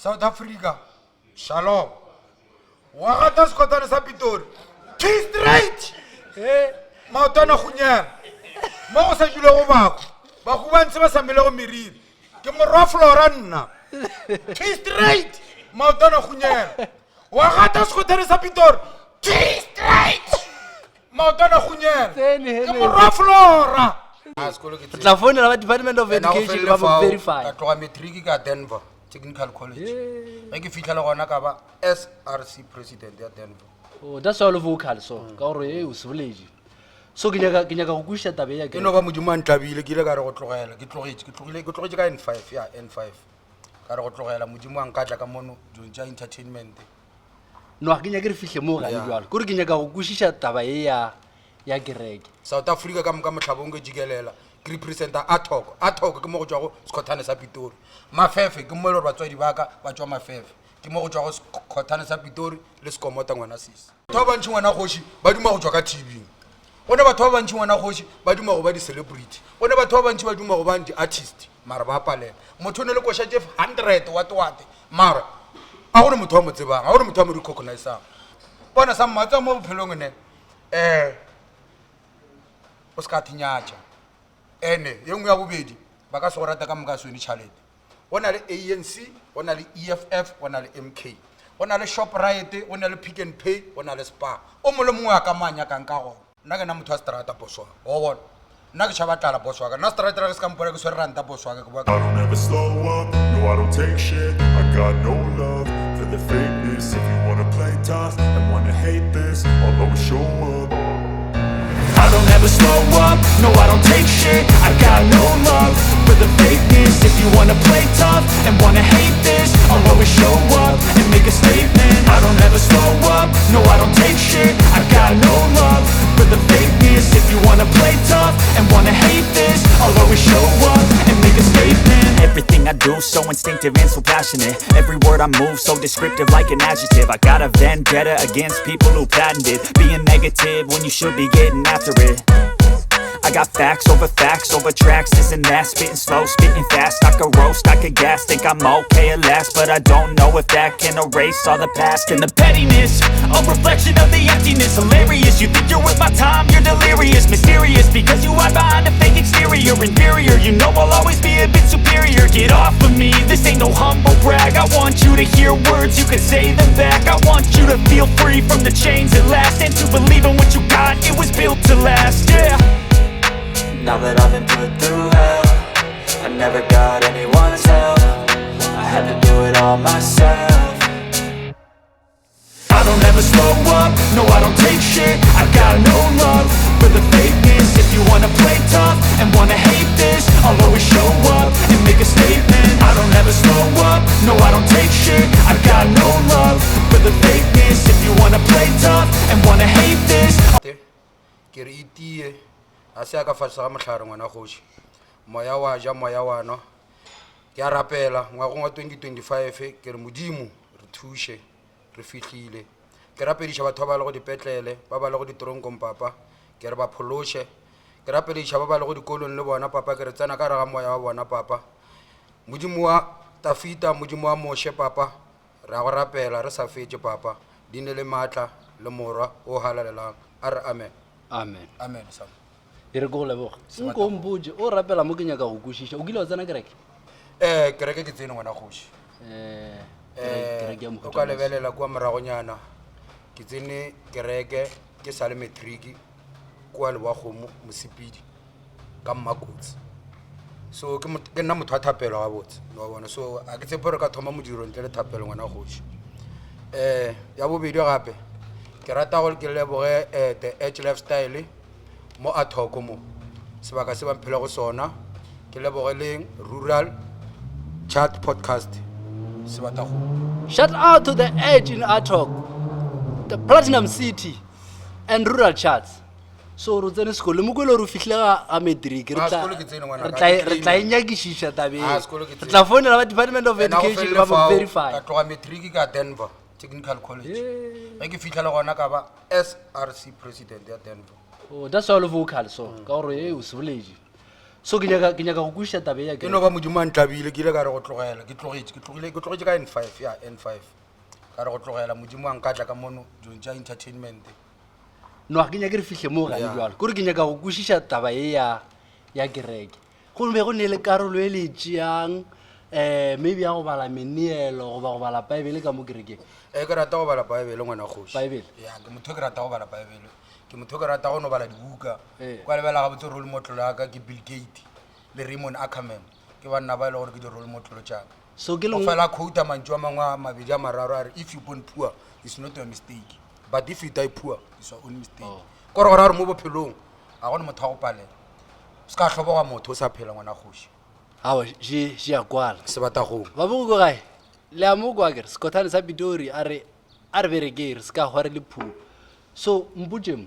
South Africa, Shalom. Wa gata sekgotane sa Pitori. T straight. Maotwana hunyela. Mo go sa dulego bako. Bahu ba ntse ba sa melego meriri. Ke morwa Flora nna. T straight. Maotwana hunyela. Wa gata sekgotane sa Pitori. T straight. Maotwana hunyela. Tsene, Ke morwa Flora. Ah, sekolo ke Re tla founela ba Department of Ena go Education felele ba mo fao, verify. ka tloga matric ka Denver Technical College. Ge ke fihla le gona ka ba SRC president ya Denver. Oh, that's why o le vocal so ka gore e o seboletše. So ke nyaka ke nyaka go kwešiša taba e ya Ke no kereke. ba Modimo a ntlabile ke ile ka re go tlogela ke tlogetše ke tlogile ke tlogetše ka N5 ya N5 ka re go tlogela Modimo a nkatla ka mono dilong tša entertainment. No ga ke nyake re fihle moo gane Yeah. jwalo. Kore ke nyaka go kwešiša taba e ya ya kereke. South Africa ka moka mohlabong ke jikelela ke representa Athok. Athok ke mo go tšwago sekhothane sa Pitori. Mafefe ke mo e le gore batswadi ba ka ba tšwa Mafefe. Ke mo go tšwago sekhothane sa Pitori le Sekomota ngwana sesi. Batho ba bantši ngwana kgoši ba duma go tšwa ka TV-ing. Go ne batho ba bantši ngwana kgoši ba duma go ba di-celebrity. Go ne batho ba bantši ba duma go ba di-artist mara ba palela. Motho o ne le koša tše 100 wate wate mara a go ne motho wa mo tsebang, ga go ne motho wa mo recognisang. Bona sa mmatsa mo bophelong ne um o se ka thinyatša ene ye nngwe ya bobedi ba ka se go rata ka moka se wene tšhalete go na le anc go na le eff go na le mk go na le shoprite go na le pick and pay go na le spa o mongwe le mongwe a ka mo a nyakang ka gona nna ke nna motho wa strata boss wa ka wa bona nna ke tšhaba tlala boss wa ka nna strata ge se ka mpona ke swere ranta boss wa ka ke boa I don't ever slow up, no I don't take shit I got no love for the fakeness If you wanna play tough and wanna hate this I'll always show up I don't ever slow up, no I don't take shit I got no love for the fakeness If you wanna play tough and wanna hate this I'll always show up and make a statement I don't ever slow up, no I don't take shit I got no love for the fakeness If you wanna play tough and wanna hate this I'll always show up and make a statement Everything I do, so instinctive and so passionate. Every word I move, so descriptive like an adjective. I got a vendetta against people who patented being negative when you should be getting after it. I got facts over facts over tracks, this and that. Spitting slow, spitting fast. I could roast, I could gas. Think I'm okay at last, but I don't know if that can erase all the past and the pettiness. A reflection of the emptiness Hilarious, you think you're worth my time, you're delirious Mysterious, because you hide behind a fake exterior Inferior, you know I'll always be a bit superior Get off of me, this ain't no humble brag I want you to hear words, you can say them back I want you to feel free from the chains at last And to believe in what you got, it was built to last, yeah Now that I've been put through hell I never got anyone's help I had to do it all myself I don't ever slow up, no I don't take shit I got no love for the fakeness If you wanna play tough and wanna hate this I'll always show up and make a statement I don't ever slow up, no I don't take shit I got no love for the fakeness If you wanna play tough and wanna hate this Te, ke re itie a se ya ka fase ga mohlare ngwana kgoši moya wa ja moya wa nwa ke a rapela ngwagong wa 2025 ke re modimo re thuše re fihlile ke rapediša batho ba ba lego dipetlele ba ba lego ditoronkong papa ke re ba phološe ke rapediša ba ba lego dikolong le bona papa ke re tsena ka re ga moya wa bona papa modimo wa tafita modimo wa moshe papa re a go rapela re sa fetše papa di ne le maatla le morwa o halalelang a re amen Amen. amen sam E re ke go leboga. Nko o mpotše, o rapela mo ke nyaka go kwešiša. O kile wa tsena kereke? um kereke ke tsene ngwana kgoši Eh, kere- kereke ya o mohuta ka mang? lebelela kua moragonyana ke tsene kereke ke sa le matric kua leboakgomo mosepedi ka mmakotsi so ke mot- ke nna motho wa thapelo gabotse wa bona so a ke tshepe gore ka thoma modiro ntle le thapelo ngwana kgoši um ya bobedi gape ke rata gore ke leboge um the edge lifestyle mo a thoko mo sebaka se ba mphela go sona ke leboge le rural chat podcast sebatago Shout out to the Edge in Atok, the Platinum City, and Rural Charts. So re tsene sekolo le mokwele re fihlile ga ga matric re Ah, tla sekolo ke tsene, ngwanaka, re tla ke re tla e claim. nyakišiša taba Ah, e. sekolo ke Re tsene. tla founela ba Department of And ha go Education felele ba mo fao, verify. ka tloga matric ka denver technical college ge ke fitlha le gona ka ba src president ya denver Oh, that's why o le vocal so ka gore e o seboletše. So ke nyaka ke nyaka go kwešiša taba e ya Ke no ba Modimo a ntlabile, ke ile ka re go tlogela, ke tlogetše, ke tlogile, ke tlogetše ka N5, ya N5. Ka re go tlogela, Modimo a nkatla ka mono dilong tša entertainment. No, ga ke nyake re fihle moo gane Yeah. jalo. Kore ke nyaka go kwešiša taba e ya ya kereke. Go be go ne le karolo e le e tšeang um maybe ya go bala meneelo goba go bala Paebele ka mo kerekeng. Ee, ke rata go bala Paebele ngwana kgoši. Paebele? Ya, ke motho ke rata go bala Paebele. Ke motho ke rata go no bala dibuka. Ee. Kwa lebela gabotse role model ya ka ke Bill Gate le Raymond Ackerman. Ke banna ba e le gore ke di-role model tša ka. So ke O leng fela quota mantšu a mangwe a mabedi a mararo a re if you born poor it's not your mistake but if you die poor it's your own mistake. Oh. Kore gore a re mo bophelong ga gone motho wa go palela. O se ka hloboga motho o sa phela ngwana kgoši. Aowa, je je a kwala. Sebatagong. Ba mo ko gae? Le a mo kwa kere sekhothane sa Pitori a re a re berekeng re se ka hwa re le phuo. So mpotše mo,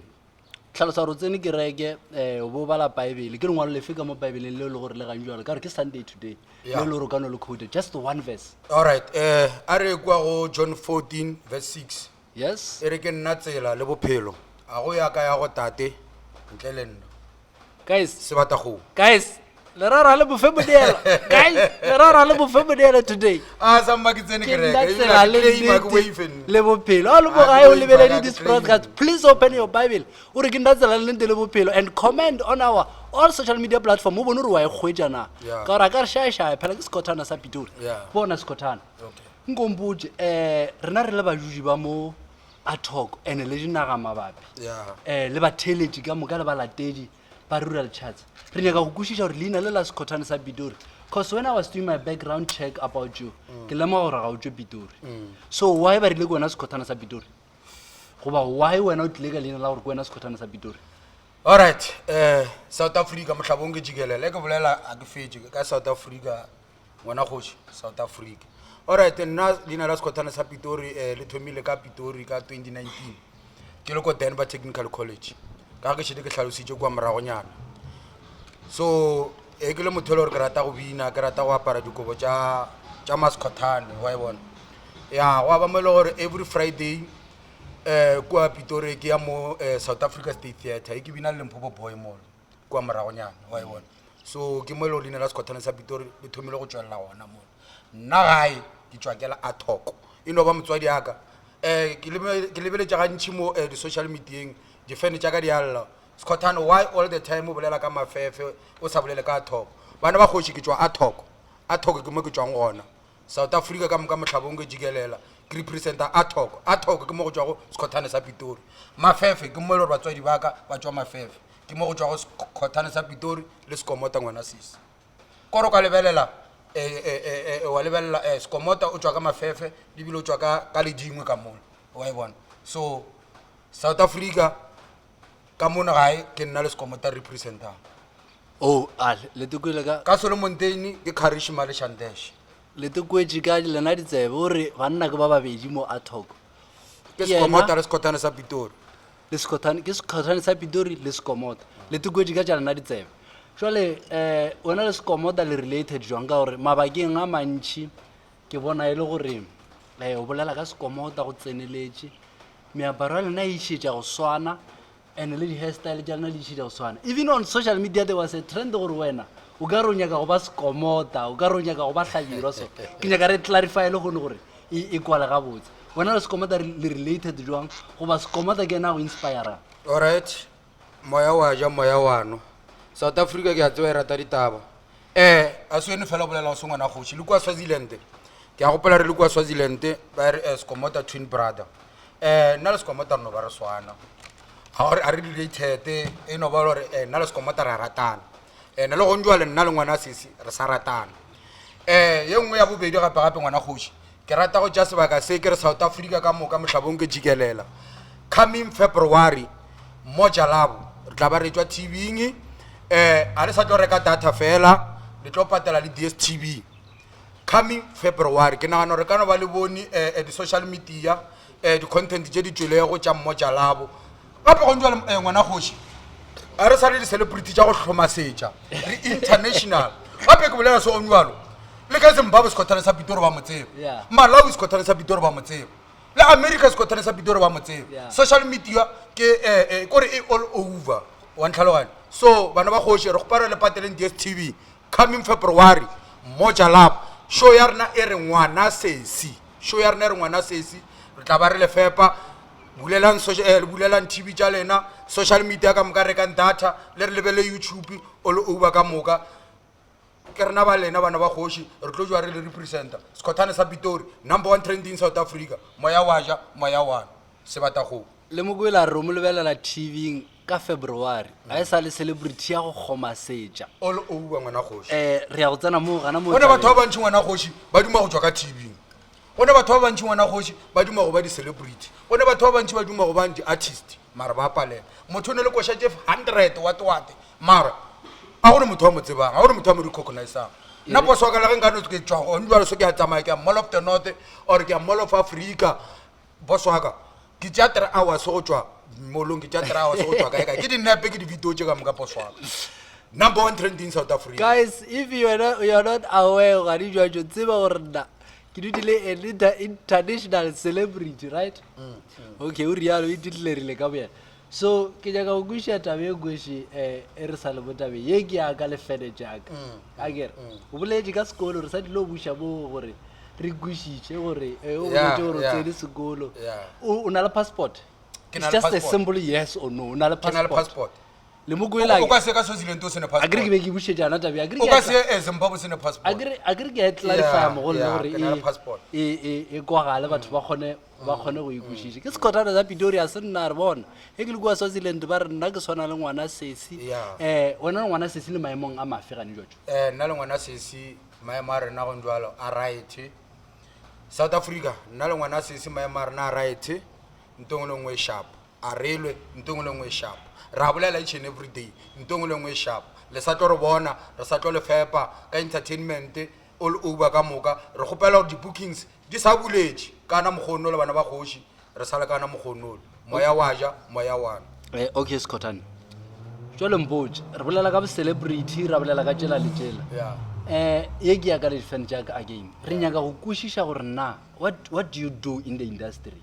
hlalosa gore o tsene kereke um o bo o bala Paebele, ke lengwalo lefe ka mo Paebeleng leo e le gore le gantši ka gore ke Sunday today, Yeah. le e le gore o ka no le quote, just one verse. Alright, eh a re kwa go John 14 verse 6. Yes. E re ke nna tsela le bophelo. A go ya ka ya go tate ntle le nna. Guys, Sebatagong. guys, le ra ra le bofe moneelo. Guys, le ra ra le bofe moneelo today. A sa mma ke tsene Ke kereke. nna Ebile tsela ha ke le claim, ha ke nnete boife nna. le bophelo. A le mo Ha ke gae o boife, lebelele ha ke this claim. broadcast. Please open your Bible. O re ke nna tsela le nnete le bophelo and comment on our all social media platform o bone gore wa e kgwetša na. Yeah. Ka gore a ka re šaešae phela ke sekhothana sa Pitori. Yeah. Bona sekhothana. Okay. Nko mpotše eh rena re le bajuji ba mo Athoko ene le dinaga mabapi. Yeah. Eh le batheeletši ka moka le balatedi ba Rural Charts. Re nyaka go kwešiša gore leina le la sekhothane sa Pitori. Cause when I was doing my background check about you, ke lemoga gore ga o tšwe Pitori. So why ba rile ke wena sekhothane sa Pitori? Goba why wena o tlile ka leina la gore ke wena sekhothane sa Pitori? Alright, eh South Africa mohlabong ke jikelele ke bolela a ke fetše ka South Africa ngwana kgoši South Africa. Alright, nna leina la sekhothane sa Pitori eh le thomile ka Pitori ka 2019 ke le ko Denver Technical College ka ge ke šetše ke hlalositše kua moragonyana. So e ke le motho e le gore ke rata go bina ke rata go apara dikobo tša tša masekhothane wa e bona. Ya gwa ba mo e le gore every Friday um kua Pitori ke ya mo eh, South Africa State Theatre e ke bina le Limpopo Boy mall kua moragonyana wa e bona. So ke mo e le gore leina la sekhothane sa Pitori le thomile go tšwelela gona mo. Nna gae ke tšwa ke la Athoko e no ba motswadi wa ka. Um ke lebe- ke lebeletše gantši mo eh, di-social medieng difene tša ka di a lla Sekhothane why all the time o bolela ka mafefe o sa bolele ka Athoko. Bana ba kgoši ke tšwa Athoko. Athoko ke mo ke tšwang gona. South Africa ka moka mohlabong ke jikelela ke representa Athoko. Athoko ke mo go tšwago Sekhothane sa Pitori. Mafefe ke mo e le gore batswadi ba ka ba tšwa Mafefe. Ke mo go tšwago Sekhothane sa Pitori le Sekomota ngwana sesi. Kore o ka lebelela eh, eh, eh, eh, wa lebelela eh, Sekomota o tšwa ka Mafefe ebile o tšwa ka, ka Ledingwe ka mola. Wa e bona. So South Africa ka mono gae ke nna le Sekomota representang. Oh, a le tekwele ka Ka Solomonteine ke Karishma le Shandesh. le tekwetše ka lena ditsebe o re banna ke ba babedi mo Athoko. Ke Ke yena. Sekomota le Sekhothane sa Pitori. Le Sekhothane ke Sekhothane sa Pitori le Sekomota. Le tekwetše ka tša lena ditsebe. Jwale eh wena le Sekomota le related jwang ka gore mabakeng a mantši ke bona e le gore eh o bolela ka Sekomota go tseneletše. Meaparo ya lena e išetša go swana and le di-hairstyle tša lena di išetša go swana. Even on social media there was a trend gore wena o ka re o nyaka go ba Sekomota, o ka re o nyaka go ba Hlabirwa so. Ke nyaka re clarify le gone gore e e kwale gabotse. Wena le Sekomota le related jwang goba Sekomota ke yena a go inspire-ang? Alright, moya wa ja moya wa nwa. South Africa ke a tseba e rata ditaba. Eh, a se wene fela o bolela go se ngwana kgoši. Le kua Swaziland, ke a gopola re le kua Swaziland ba re eh, Sekomota twin brother. Eh, nna le Sekomota re no ba re swana. Ga gore a re related, e no ba gore eh, nna le Sekomota re a ratana. Ene le gong jwale nna le ngwana sesi re sa ratana. Eh, ye nngwe ya bobedi gape gape ngwana kgoši, ke rata go tša sebaka se ke re South Africa ka moka mohlabong ke jikelela. Coming February, Moja Labo, re tla ba re tšwa TV-ing, eh, a le sa tlo reka data fela, le tlo patela le DSTV. Coming February, ke nagana gore ka no ba le bone eh, eh, di-social media, eh, di-content tše di tšwelego tša Moja Labo. Gape gong jwale eh, ngwana kgoši, a re sa le di-celebrity tša go hlomasetša, re international. Gape ke bolela se ong jwalo, le ka Zimbabwe sekhothane sa Pitori ba mo tseba, Yeah. Malawi sekhothane sa Pitori ba mo tseba, le America sekhothane sa Pitori ba mo tseba. Yeah. Social media ke eh, eh, kore e all over, wa ntlhaloganya. So bana ba kgoši re kgopela le pateleng DSTV coming February Moja Love show ya rena e re ngwana sesi show ya rena e re ngwana sesi re tla ba re le fepa bulelang social eh, bulelang TV tša lena social media ka moka rekang data le re lebele YouTube all over ka moka ke rena ba lena bana ba kgoši re tlo jwa re le representa sekhothane sa Pitori number one trending South Africa moya wa ja moya wa sebatakgomo Le Mokwele a re o mo lebelela TV-ing ka February. Ga e sa le celebrity ya go kgomasetša. All over ngwana kgoši. Eh, re ya go tsena moo gana moo. Go ne batho ba bantši ngwana kgoši ba duma go tšwa ka TV-ing. Go ne batho ba bantši ngwana kgoši ba duma go ba di-celebrity. Go ne batho ba bantši ba duma go ba di-artist mara ba palela. Motho o ne le koša tše 100 what what mara a go ne motho wa mo tsebang, ga go ne motho wa mo recognisang. Nna boss wa ka le ge nka no ke tšwa gone jwale so ke a tsamaya ke ya Mall of the North or ke ya Mall of Africa boss wa ka ke tšea three hours go tšwa molong ke tšea three hours go tšwa kae kae ke dinepe ke di-video tše ka moka boss wa ka number one trending south africa Guys, if you are not, you are not aware ga di jwa jo tseba gore nna ke dutse le an international celebrity, right? Okay, o rialo e declarile ka boyena. So ke nyaka go kwešiša taba e kweši eh, e re sa le mo tabeng ye ke yaka le fene jaaka. A kere o boletše ka sekolo re sa dilo buša moo gore re kwešiše gore eh, o Yeah, boletše gore o yeah. tsene sekolo. Yeah. O o na le passport? Ke na It's le just a passport. simple yes or no. O na le ke na le passport. passport Le mo kwela o ka se ka swaziland o sene a kere ke passport be ke bušetšana tabe a kere o ke ka a se ye zimbabwe sene a passport kere a kere ke a e clarify Yeah, mo go nna yeah, gore ke na le e- passport. e e- e kwagale batho ba kgone ba kgone go e kwešiša ke sekhothana sa Pretoria se nna re bona e ke le kua Swaziland ba re nna ke swana le ngwana sesi Yeah. um wena le ngwana sesi le maemong a mafe gane jotjo um nna le ngwana sesi maemo a rena gong jalo a right south africa nna le ngwana sesi maemo a rena a right nto engwe le nngwe e sharp A re lwe, nto engwe le engwe e sharp. Re a bolela each and every day, nto engwe le engwe e sharp. Le sa tlo re bona, re sa tlo le fepa ka entertainment all over ka moka. Re kgopela gore di-bookings di sa buletše kana mokgono le bana ba kgoši, re sa le kana mokgono. Moya wa ja, moya wa nwa. Eh, okay Skhothane. Jwale mpotše, re bolela ka bo-celebrity, ra bolela ka tšela le tšela. Yeah. Eh, ye ke ya ka le di-fan tša ka again. Re nyaka go kwešiša gore na what, what do you do in the industry?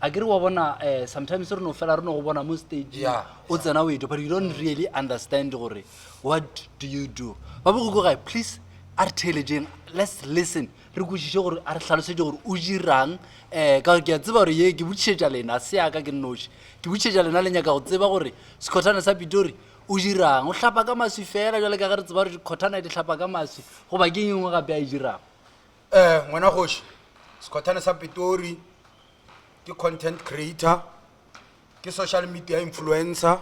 A ke re wa bona um sometimes re no fela re no go bona mo stage Yeah, o tsena o etwa but you don't really understand gore what do you do ba bogo gae please a re theeletšeng let's listen re kwešiše gore a re hlalosetše gore o dirang um ka gore ke a tseba gore ye ke botšišetša lena se yaka ke nnoši ke botšišetša lena le nyaka go tseba gore sekhothana sa pitori o dirang o hlapa ka maswi fela jale ka ge re tseba gore dikhothana di hlapa ka maswi goba ke eng e nngwe gape a e dirang um ngwana kgoši sekhothane sa pitori ke content creator ke social media influencer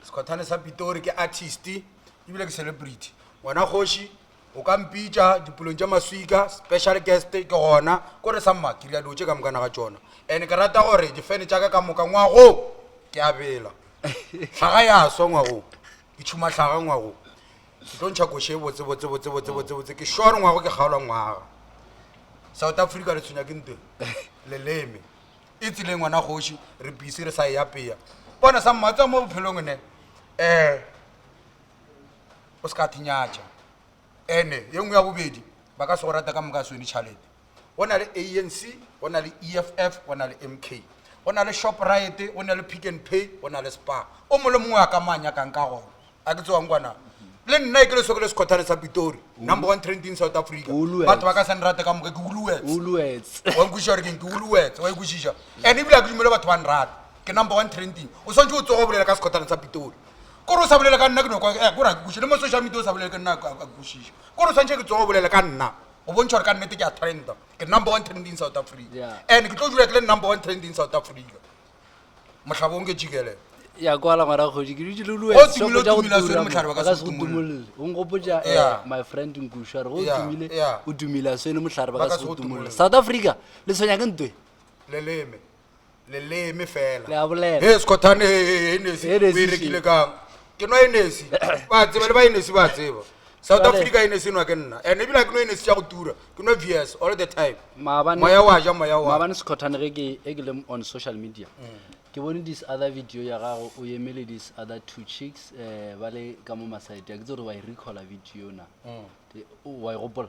sekhothane sa pitori ke artist ebile ke celebrity ngwana kgoši o ka mpitša dipolong tša maswika special guest ke gona ko re sa mma ke dira dilo tše ka mokana ga tšona and ke rata gore difene tša ka ka moka ngwago ke a bela hlaga ya swa ngwago ke tšhuma hlaga ngwago ke tlo ntšha koše e botse botse botse botse botse botse ke sure ngwago ke kgaolwa ngwaga south africa le tshwenya ke ntwe leleme e tseleng ngwana kgoši re busy re sa e apea bona sa mmatsa mo bophelong ne um o se ka thinyatša ene ye nngwe ya bobedi ba ka se go rata ka moka swene tšhalete go na le anc go na le eff go na le mk go na le shoprite go na le pick and pay go na le spa o mongwe le mongwe a ka mo a nyakang ka gona a ke tsewang kwana le nna e ke le so ke le sekhothane sa pitori number one trending south africa Woolworths. batho ba ka sa nrate ka moka ke Woolworths. Woolworths. wa nkwešiša gore keng ke Woolworths, wa ikwešiša and ebile a ke dumele batho ba nrata ke number one trending o swantse o tsoga o bolela ka sekhothane sa pitori kore o sa bolele ka nna ke no kwa eh, kore a ke kwešiše le mo social media o sa bolele ka nna a ke kwešiše kore o swantse ke tsoga o bolele ka nna go bontšha gore ka nnete ke a trenda ke number one trending south africa Yeah. and ke tlo dula ke le number one trending south africa mohlabong ke jikele ya kwala ngwana kgoši ke dutše le O tumile, o tumile, a swere mohlare ba ka ka se se go go tumolle o nkgopotša eh, Yeah. my friend nkušwa re go Yeah, tumile yeah. o tumile a swene mohlare ba Ba ka ka se se go go tumolle tumolle. south africa le tshwenya ke ntwe leleme leleme fela Le a bolela. he sekhothane enesi o Hennessy e shit. rekile kang ke nwa enesi ba tseba le ba enesi ba tseba south Jwale- africa enesi e nwa ke nna and ebile ga ke nwa enesi tša go tura ke nwa vs all the time Maabane- moya wa ja moya wa maabane sekhothane ge ke e ke le on social media ke bone this other video ya gago o eme le this other two chicks um ba le ka mo masaete a ke tse gore wa e recalla video na Te- o- wa e gopola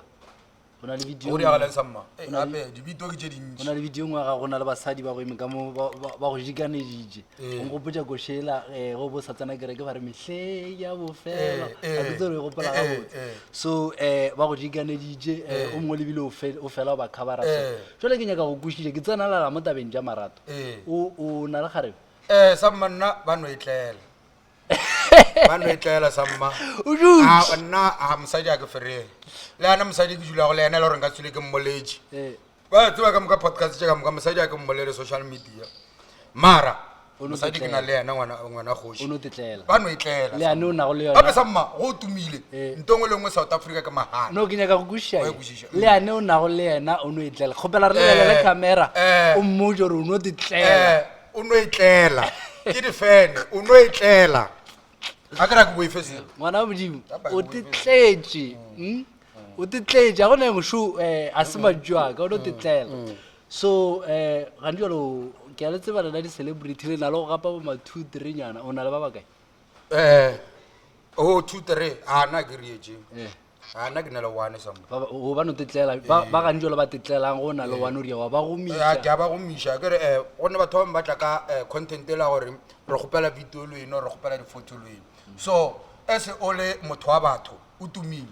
Go na le video Go nngwe- diagalang sa mma. Eh, gape dibito ke tše go na dintši. le video nngwe ga go na le basadi ba go eme ka mo ba- ba ba go jikaneditše Ee. o nkgopotša košela um go bo sa tsena kereke ba re mehleng ya bofelo Ee, a ke tsere o e gopola ee, gabotse ee. so um ba go jikaneditše um o mongwe lebile o fe- o fela o ba covera so Ee. jale ke nyaka go kwešiša ke tsenalala mo tabeng tša marato Ee. o o na le kgarebe Eh, sa mma nna ba no e tlela. Ba no e tlela sa mma. O dutše. Ah, nna a mosadi a ke feree. Le ana mosadi ke dulago le yena e le gore nka tswile ke mmoletše. Ee. Ba tseba ka moka podcast tše ka moka mosadi a ke mmolele social media. Mara O no mosadi ke na le yena ngwana ngwana kgoši. O no tetlela. Ba no e tlela. Le ane o nago le Gape yona sa mma go tumile. Ee. Nto nngwe le nngwe South Africa ke mahala. no ke nyaka go kwešiša Wa e eng? kwešiša. le ane o nago le yena o no e tlela kgopela re lebelele Eh, camera eh. o mmotse gore o no tetlela Eh, o no e tlela. Ke difene, o no e tlela. A ke ra ke boife selo. Ngwana wa Modimo, Taba o e boife. tetletše. O tetletše, ga gona engwe šo um a se mantšu a ka, o no tetlela. So um gane jalo ke a le tseba lena di-celebrity le na le go gapa bo ma 2 3 nyana, o na le ba bakae? Eh, oh 2 3, a na ke rietše. Eh. A nna ke na le one sa mo. Ba ba- o ba no tetlela, ba ba gantši jalo ba tetlelang go na le one o ria wa ba Eh, gomiša. ke a ba gomiša ke re um gonne batho ba bangwe ba tla ka um content e la gore re kgopela video le eno re kgopela di-photo le eno so as o le motho wa batho o tumile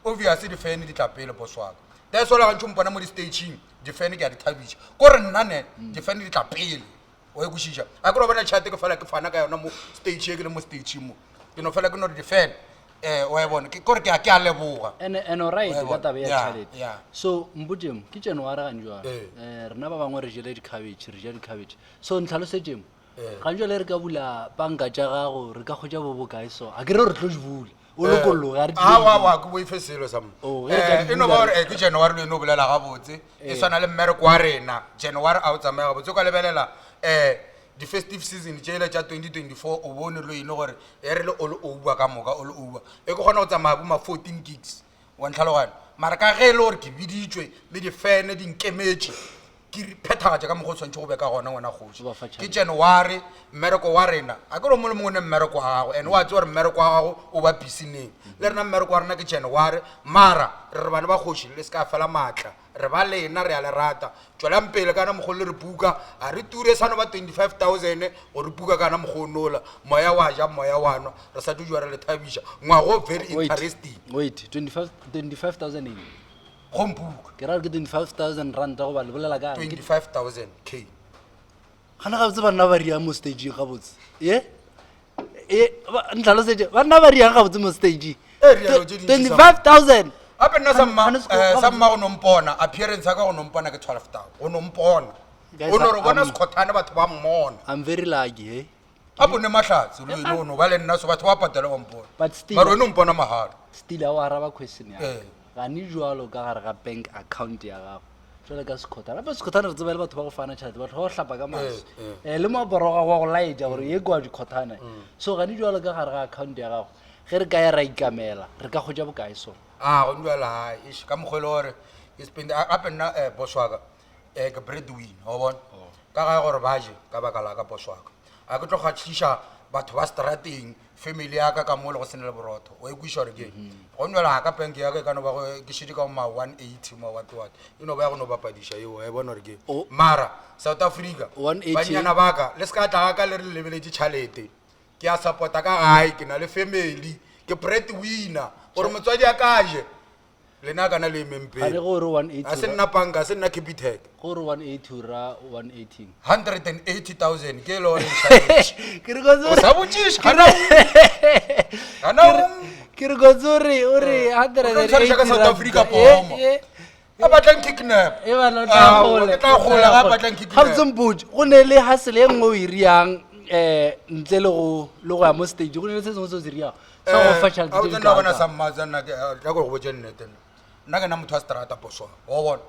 obvious di-fan di tla pele boswaka that's why le gantši o mpona mo di-stageng di-fan ke a di thabiša ko re nna ne di-fan di tla pele o e kwešiša a ke re bona tšhate ke fela ke fana ka yona mo stage e ke le mo stageng mo ke no fela ke no re di-fan um wa e bona ke kore ke a ke a leboga ene ene o right Wa e ka bona. taba ya Yeah, tšhalete yeah. so mpotsemo ke january gane jalo Ee. um rena ba bangwe re jele di-cabbage re ja di-cabbage so ntlhalosetšemo Ee. gane jale re ka bula banka tša gago re ka kgwetša bo bokae so a ke re re tlo di bula o lokologe a re tlilo di awa bula. wa ke boife selo sa mo Oh, ge re ka di e no ba bula gore eh, ke january le ene o bolela gabotse e swana le mmereko wa rena january a o tsamaya gabotse o ka lebelela um di-festive season tšele tša 2024 o bone lo ene gore e re le all over ka moka all over e ke kgona go tsamaya bo ma 14 gigs wa ntlhaloganya mara ka ge e le gore ke biditšwe le difene di nkemetše ke re phethagatša ka mokgwa o tshwanetse go be ka gona ngwana kgoši O ba fa ke tšhelete. january mmereko wa rena a ke re o mongwe le mongwe o ne mmereko wa gago and wa tse gore mmereko wa gago o ba busineng le rena mmereko wa rena ke january mara re re bana ba kgoši le se ka fela maatla re ba lena re a le rata tswelang pele kana mokgwa le re buka a re ture sano ba 25000 gore buka kana mokgwa o nola moya wa ja moya wa nwa re sa tlo jwa re le thabiša ngwago o very Wait, interesting wait 25 25000 eng go mpuka ke ra gore ke 25000 ranta goba le bolela ka 25000 k gana gabotse banna ba riang mo stageng gabotse ye e ntlhalosetse banna ba riang gabotse mo stageng Eh, rialo tše dintši sa- 25000 gape nna sa mma Gane seko- eh, sa gabotse- mma go nompona appearance ya ka go nompona ke 12000 go nompona Guys, o no re bona I'm- sekgothane batho ba mmona i'm very lucky eh a bone mahlatse le ene o no ba le nna so batho ba patele ba mpona But still- mara wena o mpona mahala still a o araba question ya Eh. gane jalo ka gare ga bank account ya gago jale ka sekgothane gape sekgothane re tseba le batho ba go fana tšhelete batho ba go hlapa ka maswi Eh, um le moaparo wa gago wa go laetša gore ye kwa dikgothane so gane jalo ka gare ga account ya gago ge re ka ya ra ikamela re ka kgotša bokae sona a go ndwela ish ka mokgwa e le gore ke spend gape nna um boss wa ka um ke bread win wa bona ka ga gore ba je ka baka la ka boss wa ka a ke tlo kgatlhiša batho ba strateng family ya ka ka mo le go sene le borotho o e kweša gore ke go nwela ka bank ya ka e ka no ba go ke šetše ka ma 180 ma what what e no ba ya go no bapadiša eo e bona gore ke O- mara south africa 180 bannyana ba ka le se ka tla ka le re lebeletše tšhalete ke a support-a ka gae ke na le family ke bread winner gore motswadi a ka je lena kana le emeng Gane pele gore 180 a se nna banka a se nna capitec gore 180 ra 118 180000 ke e le gore nšaetše. ke re kotse o sa botšiše gana gana ke re kotse o re o re O tlo ntshwariša ka 180 South Africa ranta. pomo. Eh, eh. a batlang kidnap e bana o tla Ah, gola, ke tla o gola ga gola. batlang kidnap. Gabotse mpotse go ne le hustle e nngwe o e riang um ntle le go le go ya mo stage go ne le se sengwe se o se riang sa go fa tšhelete tse di nna bona kaakang. sa mmatsa nna ke eh, tla ko go botse nnete nna nna ke nna motho wa strata boss wa ka wa bona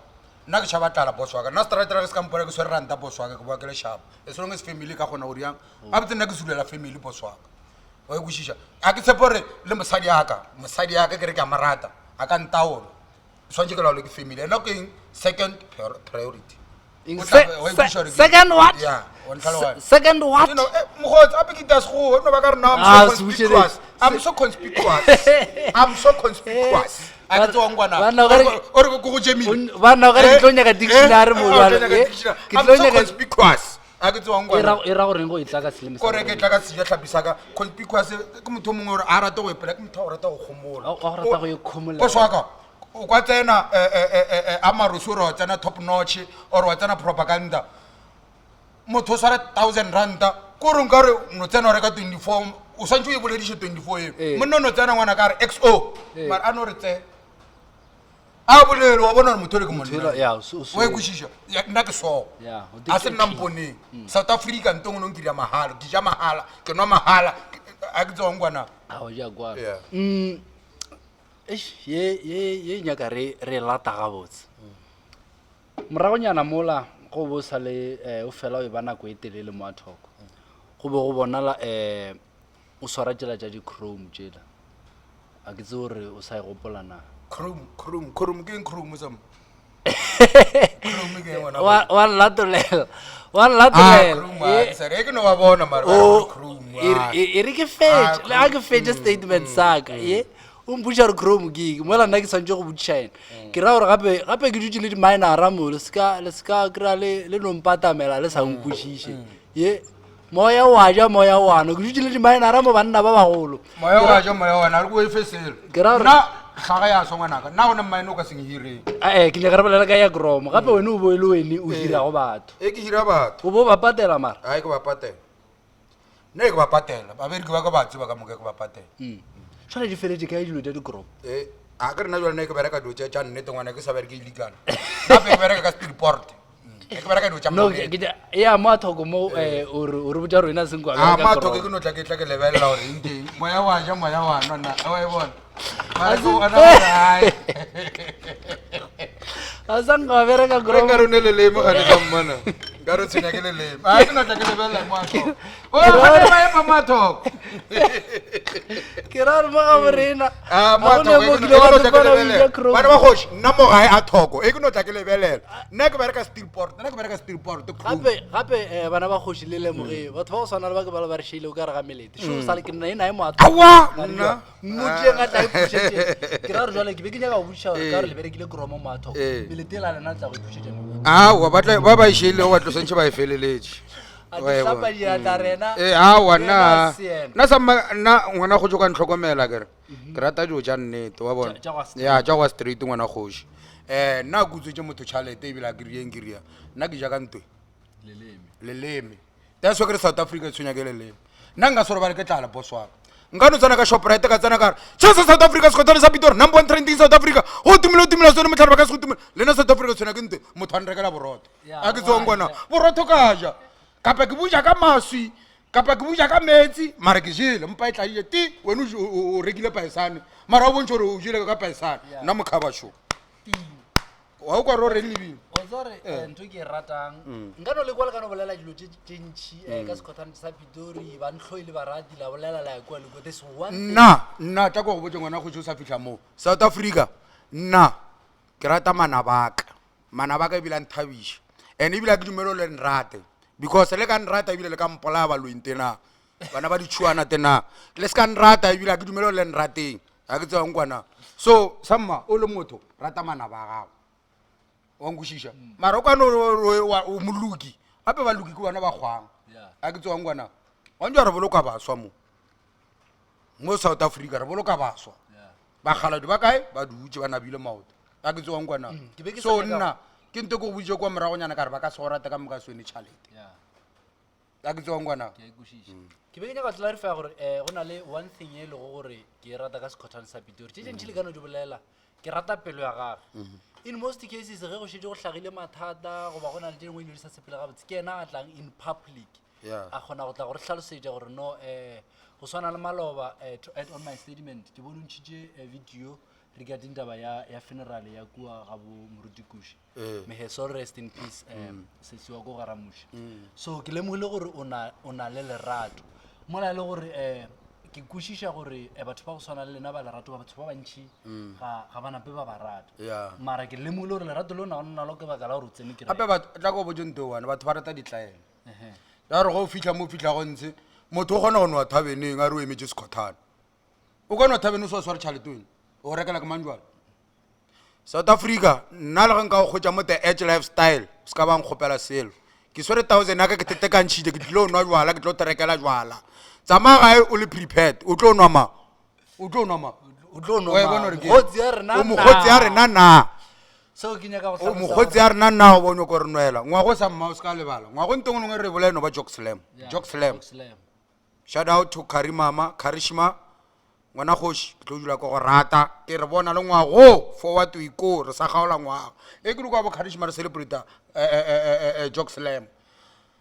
nna ke tšhaba tlala boss wa ka nna strata ke se ka mpona ke swere ranta boss wa ka ke boa ke le sharp as long as family ka kgona go riang gabotse nna ke sulela family boss wa ka wa e kwešiša a ke tshepe gore le mosadi aka mosadi aka ke re ke a mo rata a ka ntaola tshwanetse ke laolwe ke family ena ke eng second priority Eng, O tla- se- wa e se- kwešiša gore ke- second what? Yeah, wa ntlhaloganya. Second what? You know, eh, mokgotsi ape ke ita sekgowa, e no ba ka re now I'm Ah, so se bušele. conspicuous. I'm so conspicuous. I'm so conspicuous. A ke tswa ngwana. Banna, o ka re- O re ko go jemile. Banna, o ka re ke Eh? tlo nyaka dictionary mo Eh? jwale, O tlo nyaka eh? dictionary. Ke I'm tlo so nyaka- conspicuous. A ke tswa E ngwana. e ra goreng go e tla ka seleme sa Kore ke borena? tla ka seja tlhapi sa ka conspicuous ke motho o mongwe gore a rate go epela ke motho wa go rata go gomola. Wa- wa go rata go ikgomolela. Boss wa ka o kwa tsena eh, eh, eh, eh, eh, a marosi ore wa tsena top notch or wa tsena propaganda motho o swara 1000 ranta ko re nkare no tsena o reka 24 o swantse o e bolediše 24 eo Ee. monna o no tsena ngwana ka re xo Ee. mara a no re tse a bolele wa bona gore motho ole ke Motho ela- ya, o so- o so- wa e kwešiša Ya, nna ke soo Ya, o a se nna mponeng south africa nto ngwe nkira mahala ke ja mahala ke nwa mahala a ke tsewang kwana A o ja kwana. Yeah. Eish, ye ye ye nyaka re re lata gabotse. Moragonyana mola go bo sa le eh, o fela o e ba nako e telele mo a thoko. Go be go bonala eh o swara tšela tša di-chrome tšela. A ke tsebe gore o sa e gopola na. Chrome, chrome, chrome ke eng chrome sam? Chrome ke eng ngwana? Wa wa nlatolela. Wa Ah, nlatolela. chrome, ah, ke sorry, e ke no ba bona mara ba O re chrome. e ah. e- e re ke fetše Ah, le ga ke fetše statement sa ka ye o mpotša gore chrome ke eng mola nna ke swantše go botšiša ena ke ra gore gape gape ke dutše le di-minora mo le seka le seka kry-a le le no mpatamela le sa nkwešiše ye moya wa ja moya wa nwa ke dutše le di-minora mo banna ba bagolo Moya wa ja moya wa na re ko efe selo. Ke ra gore- Nna hlaga ya swa ngwanaka. Nna gone mmaene o ka se nghireng. ee ke nyaka re bolela ka ya chrome gape wene o bo e le wene o hirago batho E ke hira batho. o bo o ba patela mara Ai ke ba patela. Nna ke ba patela. Babereki ba ka ba tseba ka moka ke ba patela. tshwane di feletse kae dilo tša di-chrome Eh, a ke rena jale nna ke bereka dilo tša tša nnete ngwana ke sa bereke illegal. Gape ke bereka ka steelport. E ke bereka dilo tša no mannete. ke ja- ya mo a thoko mo eh, o re o re botša gore wena senko a matho ke no tla ke tla ke lebelela gore eng ke eng. moya wa ja moya wa nwa nna wa e bona Mara ke bona gore hai. a sa nka wa bereka Re nka re o ne leleme gane ka mmana nka re o tshwenya ke leleme a ke no tla ke lebelela mo a thoko o gane ba ema mo a thoko ke ra gore mo ga borena Ah, mo ga a gona thoko, mo e ke kile no wa tla ke tsepana o lebelela. ja chrome. Bana ba kgoši nna mo gae a thoko e ke no tla ke lebelela nna ke bereka steelport nna ke bereka steelport crew. gape gape um bana ba kgoši le lemoge batho ba go tshwana le ba ke ba le ba re šeile o ka re ga melete šo sale ke nna e nae moatho Aowa, nna. mmotseng a tla e pušetše ke ra gore jale ke be ke nyaka go botšiša gore ka gore le berekile kromo mo athoko Eh. melete e la lena le tla go e pušetša neng? aowa ba tla- ba ba išeilego ba tlo swantšhe ba e feleletše A Wa e di bona. hlapa diatla rena ee aowa rena nna se yena. nna samma nna ngwana kgoši o ka ntlhokomela kere ke rata dilo tša nnete wa bona Tša- tša gwa street. ya tša gwa street ngwana kgoši um nna ke utswetse motho tšhalete ebile a kerieng keria nna ke ja ka ntwe leleme that's why ke re south africa e tshwenya ke leleme nna nka se robale ke tlala boss wa ka nka no tsena ka shoprite ka tsena ka re chesa south africa sekgothane sa pitori number one trending south africa go tumile o tumile sone motlhare ba ka se go tumile le nna south africa tshwenya ke ntwe motho a nrekela borotho Ya, a ke tsewang wa kwana ja. borotho ka ja kapa ke buja ka maswi kapa ke buja ka metsi mara ke jele mpa e tlaile ti wena o je- o o rekile paesane mara o bontšhe gore o jele ka paesane nna mokhaba sho wa o kwa re o reng lebile o tsa gore eh, ntho e ke e ratang nka no le kwa le ka no bolela dilo tše tše ntšhi eh, ka sekgothane sa pitori ba ntlhoi le barati la bolela la ya kua le kua there's one thing nna nna tla ko go botse ngwana go o sa fitlha moo south africa nna ke rata manabaka manabaka ebile a nthabiša and ebile a ke dumele le nrate because le ka nrata ebile le ka mpolaya baloing tena bana ba ditšhuana tena le se ka nrata ebile a ke dumele le nrateng ga ke tsebang kwana so samma o le motho rata manaba a gago wa nkwešiša mara o kane o moloki gape baloki ke bona ba kgwang Yeah. a ke tsewang kwana wantse re boloka baswa mo mo south africa re boloka baswa Yeah. bakgaladi ba kae ba dutse ba nabile maoto a ke tsewang kwana ke be ke sa so nyaka- nna ke nte ko go boditse kwa moragonyana ka re ba ka se go rata ka moka sone tšhalete Yeah. a ke tsewang kwana ke a e kwešiša ke be ke nyaka go clarify gore um go na le one thing e lego gore ke e rata ka sekgothane sa pitori tše tše ntši le ka no di bolela ke rata pelo ya gage in most cases ge go šetše go hlagile mathata goba go na le tše dingwe dilo di sa sepele gabotse ke ena a tlang in public Yeah. a kgona go tla gore hlalosetša gore no um go swana le maloba um to add on my statement ke bone o ntšhitše eh, video regarding taba ya, ya funeral ya kua ga bo moruti kuši may her soul rest in peace um sesi wa ko garamuši so ke lemogile gore o na, o na le lerato mola e le gore um ke kwešiša gore eh, batho ba go swana le lena ba lerato ba batho ba bantšhi ga ga ba nape ba ba rata Yeah. mara ke lemogile gore lerato le o na nalo ke baka la gore o tsene gape kereke batho tla ko botse nto one batho ba rata ditlaelo ya gore go o fitlha mo o fitlha go ntse motho o kgona go nowa thabeneng a re o emetse sekgothane o ka nowa thabene o se wa sware tšhaleteng o rekela ke mang jalo South Africa nna le ge nka go kgotša mo the edge lifestyle se ka ba nkgopela selo ke swere thousand ya ka ke tetekantšhitše ke tlilo nwa jwala ke tlo terekela jwala tsamaya gae o le prepared o tlo nwa ma o tlo nwa ma O tlo nwa Wa e mang? bona gore ke- Mokgotsi ya rena O mokgotsi ya na. rena na seo ke nyaka go o hlalosa mokgotsi ya rena na o bone ko re nwela ngwago sa mma o se ka lebala ngwago ntong lengwe re bolaya no ba jock slam Yeah, jock slam Jock Slam. shout out to karimama karishma ngwana kgoši ke tlo dula ko go rata ke re bona le ngwago forward we go re sa kgaola ngwago e ke le kwa bo karishma re celebrata eh, eh, eh, eh, jock slam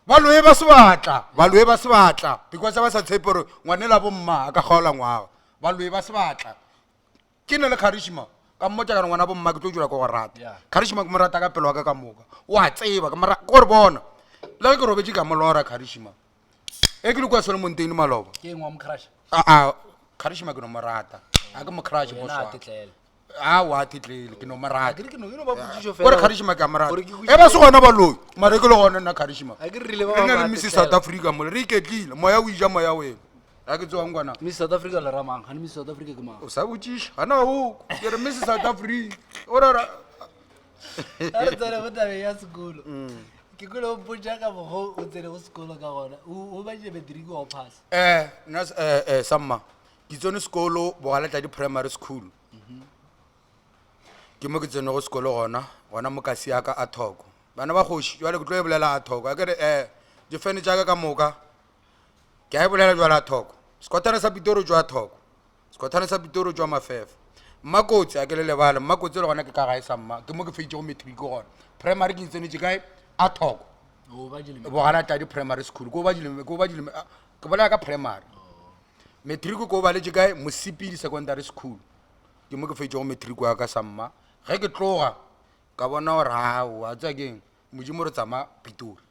baloe ba sebatla baloe ba sebatla because ba sa tshepe gore ngwanela bomma a ka kgaola ngwaga baloe ba sebatla ke ne le karishma ka mmotsa ka re ngwana bomma ke tlo dula ko go rata Yeah. karishma ke mo rata ka pelo wa ka ka moka o a tseba ke mo ra- ke gore bona le ge ke robetse ka molora karishma e ke le kua solomonteine maloba ke eng wa mo crush aa karishma ke no mo rata a ke mo crush yena a tetlele awa a tetlele ke no mo rata ke re ke no e no ba potšišo fela kore karishma ke a mo rata Gore ke kwešiše- e ba se gona baloi mare ke le gona nna karishma A ke re rile ba re bangwe na le ba mrs tetlela. south africa mole re iketlile moya o ija moya weno a ke tsewang kwana miss south africa le ramang gane miss south africa ke mang o sa botšiša gana o ke re mrs south africa o rara a re tsene go tabeng ya sekolo ke kole o mpotša ka mokgwa o tsene go sekolo ka gona o badile matric wa go phasa um nna um samma ke tsene sekolo bogaletladi primary school ke mo ke tsenego sekolo gona gona mo kasi ya ka a thoko bana ba kgoši jale ke tlo e bolela a thoko a kere um difene tša ka ka moka ke a e bolela jwale a thoko sekothane sa pitori jwa thoko sekothane sa pitori jwa mafefa mmakotsi a ke le lebale mmakotsi le gona ke ka gae sa mma ke mo ke feitšego matric gona primary ke itsenetše kae a thoko o badile bogalatladi primary school ko badile ko badile ke bolela ka primary matric ko baletše kae mosepedi secondary school ke mo ke feitšego matric wa ka sa mma ge ke tloga ka bona gore ao a tsa keng modimo re tsamaya pitori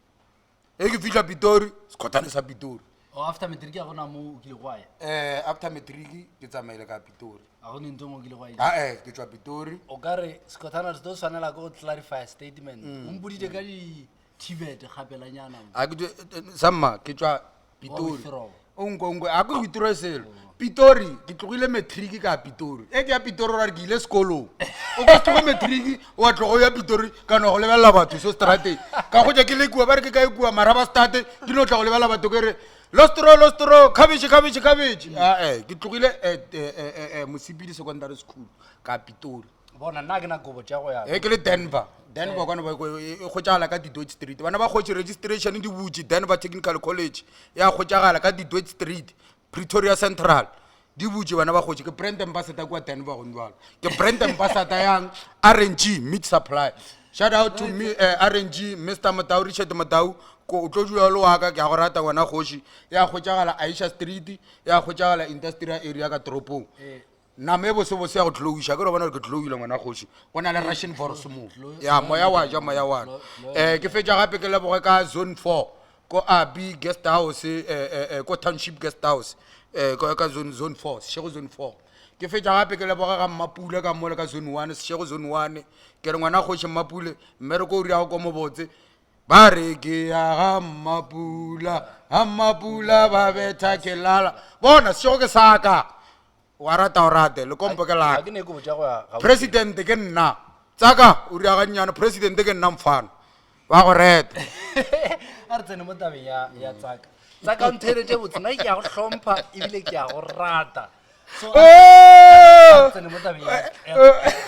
e ke fitlha pitori sekgothane sa pitori o after matric a gona mo o kile go ya um after matric ke tsamaile ka pitori a go ne ntho mo o kile go ya ae ke tswa pitori o ka re sekothana re tlo tshwanela ke go clarify statement o mpoditše ka di-tibet gapelanyana mo. A ke tswe- samma ke tswa pitori withdraw. o nkonkwe a ke go itirwe selo pitori ke tlogile matric ka pitori e ke ya pitori ora ke ile sekolong o ka se tloge matric wa tlogo ya pitori ka no go lebelela batho so strateng ka go ja ke le kua ba re ke kae kua maraba state ke no tla go lebelela batho ke re lostro lostro cabbage cabbage cabbage ae ke tlogile eh, eh, eh, eh, eh, mosepedi secondary school ka pitori bona nna ke na kobo tša go ya e ke le denver denver kwane ba- e e kgotšagala ka dedoit street bana ba kgotše registration di butše denver technical college ya kgotšagala ka dedoit street pretoria central di butše bana ba kgotše ke brand ambassador kua denver gong jalo ke brand ambassador yang rng meat supply shout out to me uh, rng mr motau richard motau ko o tlo dula le waka ke a go rata ngwana kgoši ya kgotšagala aisha street ya kgotšagala industrial area ka toropong nama e bosebose ya go tlowiša ke re bona gore ke tlowile ngwana kgoši go na le russian force mo ya moya wa ja moya wa um ke fetša gape ke leboge ka zone four ko abi guest house eh, eh, eh, ko township guest house um ka zone zone four seshego zone four ke fetša gape ke leboge ga mmapule ka mole ka zone one seshego zone one ke re ngwana kgoši mmapule mmereko o riago ko mobotse ba re ke ya ga mmapula ga mmapula ba betha ke lala bona seshego ke saka wa rata o rate lekompo ke ga laka ke ne ke botša go ya ga president ke nna tsaka o riagannyane president ke nna mfana wa go reta a re tsene mo tabeng ya ya tsaka tsaka o ntheeletše botse nna ke a go hlompha ebile ke a go rata so a Oh! re tsene mo tabeng ya- ya-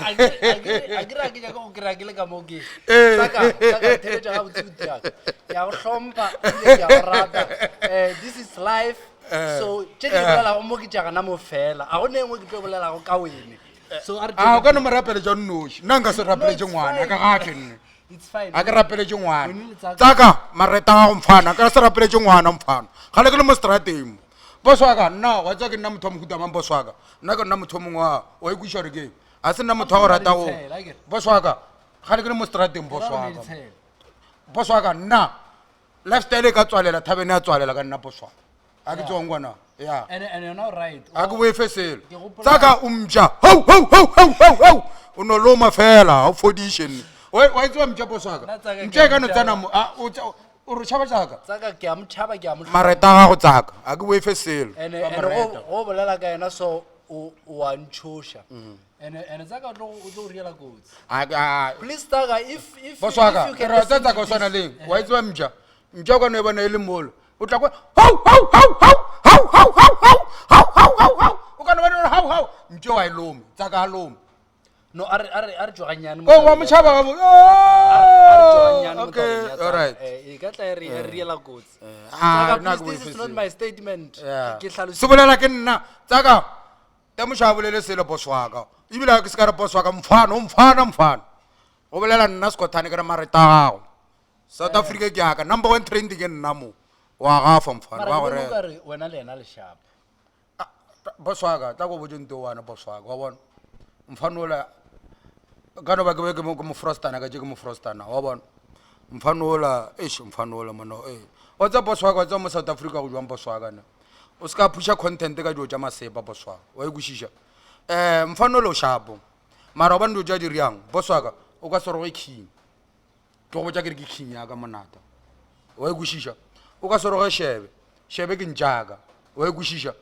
a ke- a ke- a ke re a ke nyaka go kry-a ke le ka mo ke tsaka tsaka ntheeletše ga botse botse yaka ke a go hlompha ebile ke a go rata um this is life so tše ke di bolelago mo ke tša gana mo fela a go ne engwe ke tlo bolelago ka wene so a re a o ka no mo rapeletša nnoši nna nka se rapeletše it's ngwana fine. ka gatle nne it's fine a ke rapeletše ngwana Wena le tsaka. tsaka mareta gago mfana ka se rapeletše ngwana mfana gale ke le mo strateng mo boso waka nna wa tseba ke nna motho wa mohuta mang boso waka nna ke nna motho o mongwe wa wa ikweša gore keng a se nna motho wa go rata go Ditshela, akere? boso waka gale ke le mo strateng boso Ra re waka ditshela. boso waka nna lifestyle e ka tswalela thabene ya tswalela ka nna boso waka a ke tsewang kwana ya And and yona o right. a ke boefe selo Ke gopola- tsaka o mpša hau hau hau hau hau hau o no loma fela ga o fodiše nne wa wa e tseba mpša poswaka Nna tsaka ke mpša e a ka no mo tsena tšhaba. mo a, o tsa- o re tšhaba tsaka Tsaka ke a mo tšhaba ke a mo mareta a gago tsaka a ke boefe selo And Ba and mo reta. go go bolela ka yena so o o a ntšhoša. Ene ene tsaka o tlo o tlo riela kotsi. A- a- Please Taka if if boss wa ka if you ke can re listen tsa to ka o tshwana this- leng wa e tseba mpša mpša o ka no e bona e le molo o tla kwa hau hau hau hau hau hau hau hau hau hau hau hau o ka no bona hau hau mpša wa e lome tsa ka a lome No a re a re a re tšoganyane mo o wa tabeng ya motšhaba Tsaka. ga bo A re tšoganyane mo okay tabeng ya all Tsaka. right Eh, e ka tla e re e riela kotsi. Ah, Tsaka, nna please, ke this is boife not seo. my statement. Yeah. Ke se hlalositse. bolela ke nna tsaka temoša a bolele selo boss wa ka ebile ke se ka re boss wa ka mfana o mfana mfana go bolela nna sekothane ke re mareta a gago south africa ke yaka number one trend ke nna mo wa gafa mfana Mara wa ke go bona o reka ka re wena le yena lešapa. boss wa ka tla ko botse nto wana boss wa ka wa bona mfana ola ka no ba ke be ke mo ke mo frostana ka tše ke mo frostana wa bona mfana ola eish mfana ola mona e wa tsa boss wa ka wa tsa mo south africa go jwang boss wa ka ne o se ka phusha content ka dilo tša masepa boss wa ka wa e kwešiša um mfana ola o shapo mara wa bane dilo tša di riang boss wa ka o ka se roge king ke go botša ke re ke king ya ka monata wa e kwešiša o ka se roge shebe shebe ke ntšaka wa e kwešiša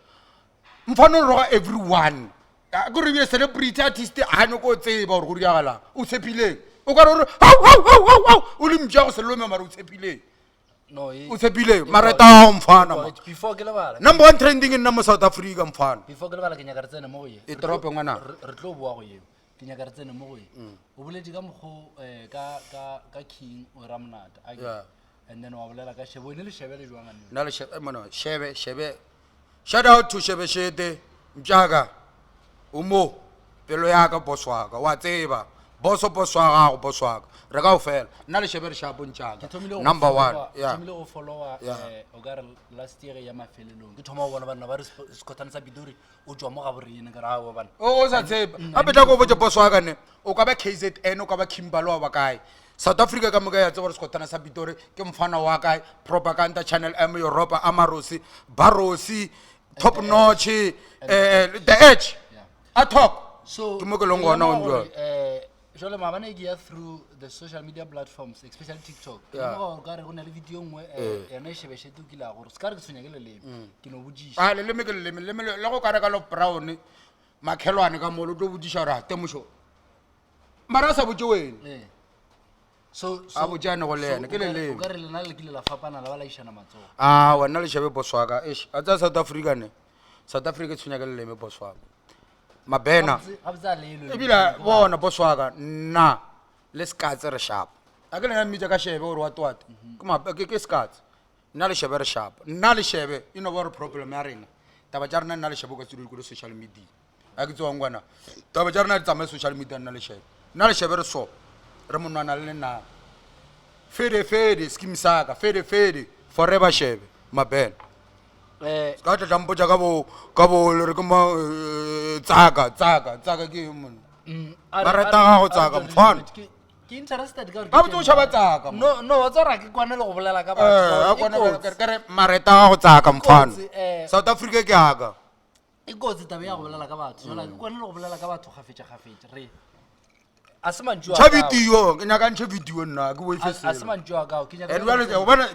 mfano o roga everyone A ke re ebile celebrity artist a nyako o tseba gore go diragalang o tshepileng o ka re gore hau hau hau hau hau o le mpša go se lome mara o tshepileng No, e o tshepileng e mara tao mfana ma. Before ke lebala. Number one trending e nna mo South Africa mfana. Before ke lebala ke nyaka re tsene mo go ye. E toropo ngwana. Re tlo boa go yeo. Ke nyaka re tsene mo go ye. O boletše ka mokgo eh, ka ka ka King o Ramonate. A ke- Yeah. And then wa bolela ka Shebe. O ne le Shebe le jwang ane? Nna le Shebe, eh, mona, Shebe, Shebe. Shout out to Shebe Shete, mpšaka. O mo, pelo ya ka boss wa ka, wa tseba. Boso boss wa gago, boss wa ka. Re ka ofela. Nna le Shebe re shapo ntšaka. Ke thomile go Number one. follower- ke Yeah. thomile go follower Yeah. eh, o ka re last year ya mafelelong ke thoma go bona banna ba re sekhothane sa pitori o tswa mo ga borena ka re aowa bana O o sa tshepe. Gape tla ko botse boss wa ka ne. O ka ba KZN, o ka ba Kimberley wa ba kae. South Africa ka moka ya tseba gore sekhothana sa Pitori ke mfana wa kae. Propaganda Channel M Europa Amarosi, Barosi, Top Notch, eh, eh, The Edge. Yeah. A talk. so Ke mo ke leng gona lemoga o gore, njwalo. eh, jwale maabane ke ya through the social media platforms especially tiktok ke Yeah. lemoga gore ka re go na le video nngwe eh, yona e shebeshete o kile a gore se ka re ke tshwenya ke leleme ke no bodiša a leleme ke leleme leleme le le go kare ka lo brown makhelwane ka molo o tlo bodiša gore a temošo mara a sa botse wena Eh. so A botšane go le so yena, o ke ka re- leleme. o ka re lena le kile la fapana la ba la išana matsogo a wena le shebe boss wa ka eish a tsaya south africa ne south africa e tshwenya ka leleme boss wa ka mabena gabotse a lelo ebile bona boss wa ka nna le sekatse re shapo a ke lena mmitsa ka shebe gore what what ke ma- ke ke sekatse nna le shebe re shapo nna le shebe e no ba gore problem ya rena taba tša rena nna le shebe o ka se di kole social media a ke tsewang kwana taba tša rena di tsamaye social media nna le shebe nna le shebe re so re monwana le lenana fede fede scheme saka fede fede forever shebe mabena Eh, ka tla tlampotša ka bo ka bo le re ke ma eh, tsaka tsaka tsaka ke eng monna mm, a re- Ba a rata re- gago a re tsaka, tswelele mfana. pele. Ke- ke interested ka gore ke Gabotse o tšhaba tsaka, man. no no wa tseba gore ga ke kwane le go bolela ka Eh, batho a ka gore kwana e ke kotsi. ke re mareta gago tsaka mfana kotsi, eh. south africa ke aka e kotsi taba ya go bolela ka batho jala ke kwane le go bolela ka batho gafetša gafetša re a se mantšu a ntšha kao. video ke nyaka ntšhe video nna ke boife A- a se selo mantšu a kao ke nyaka and jale o bona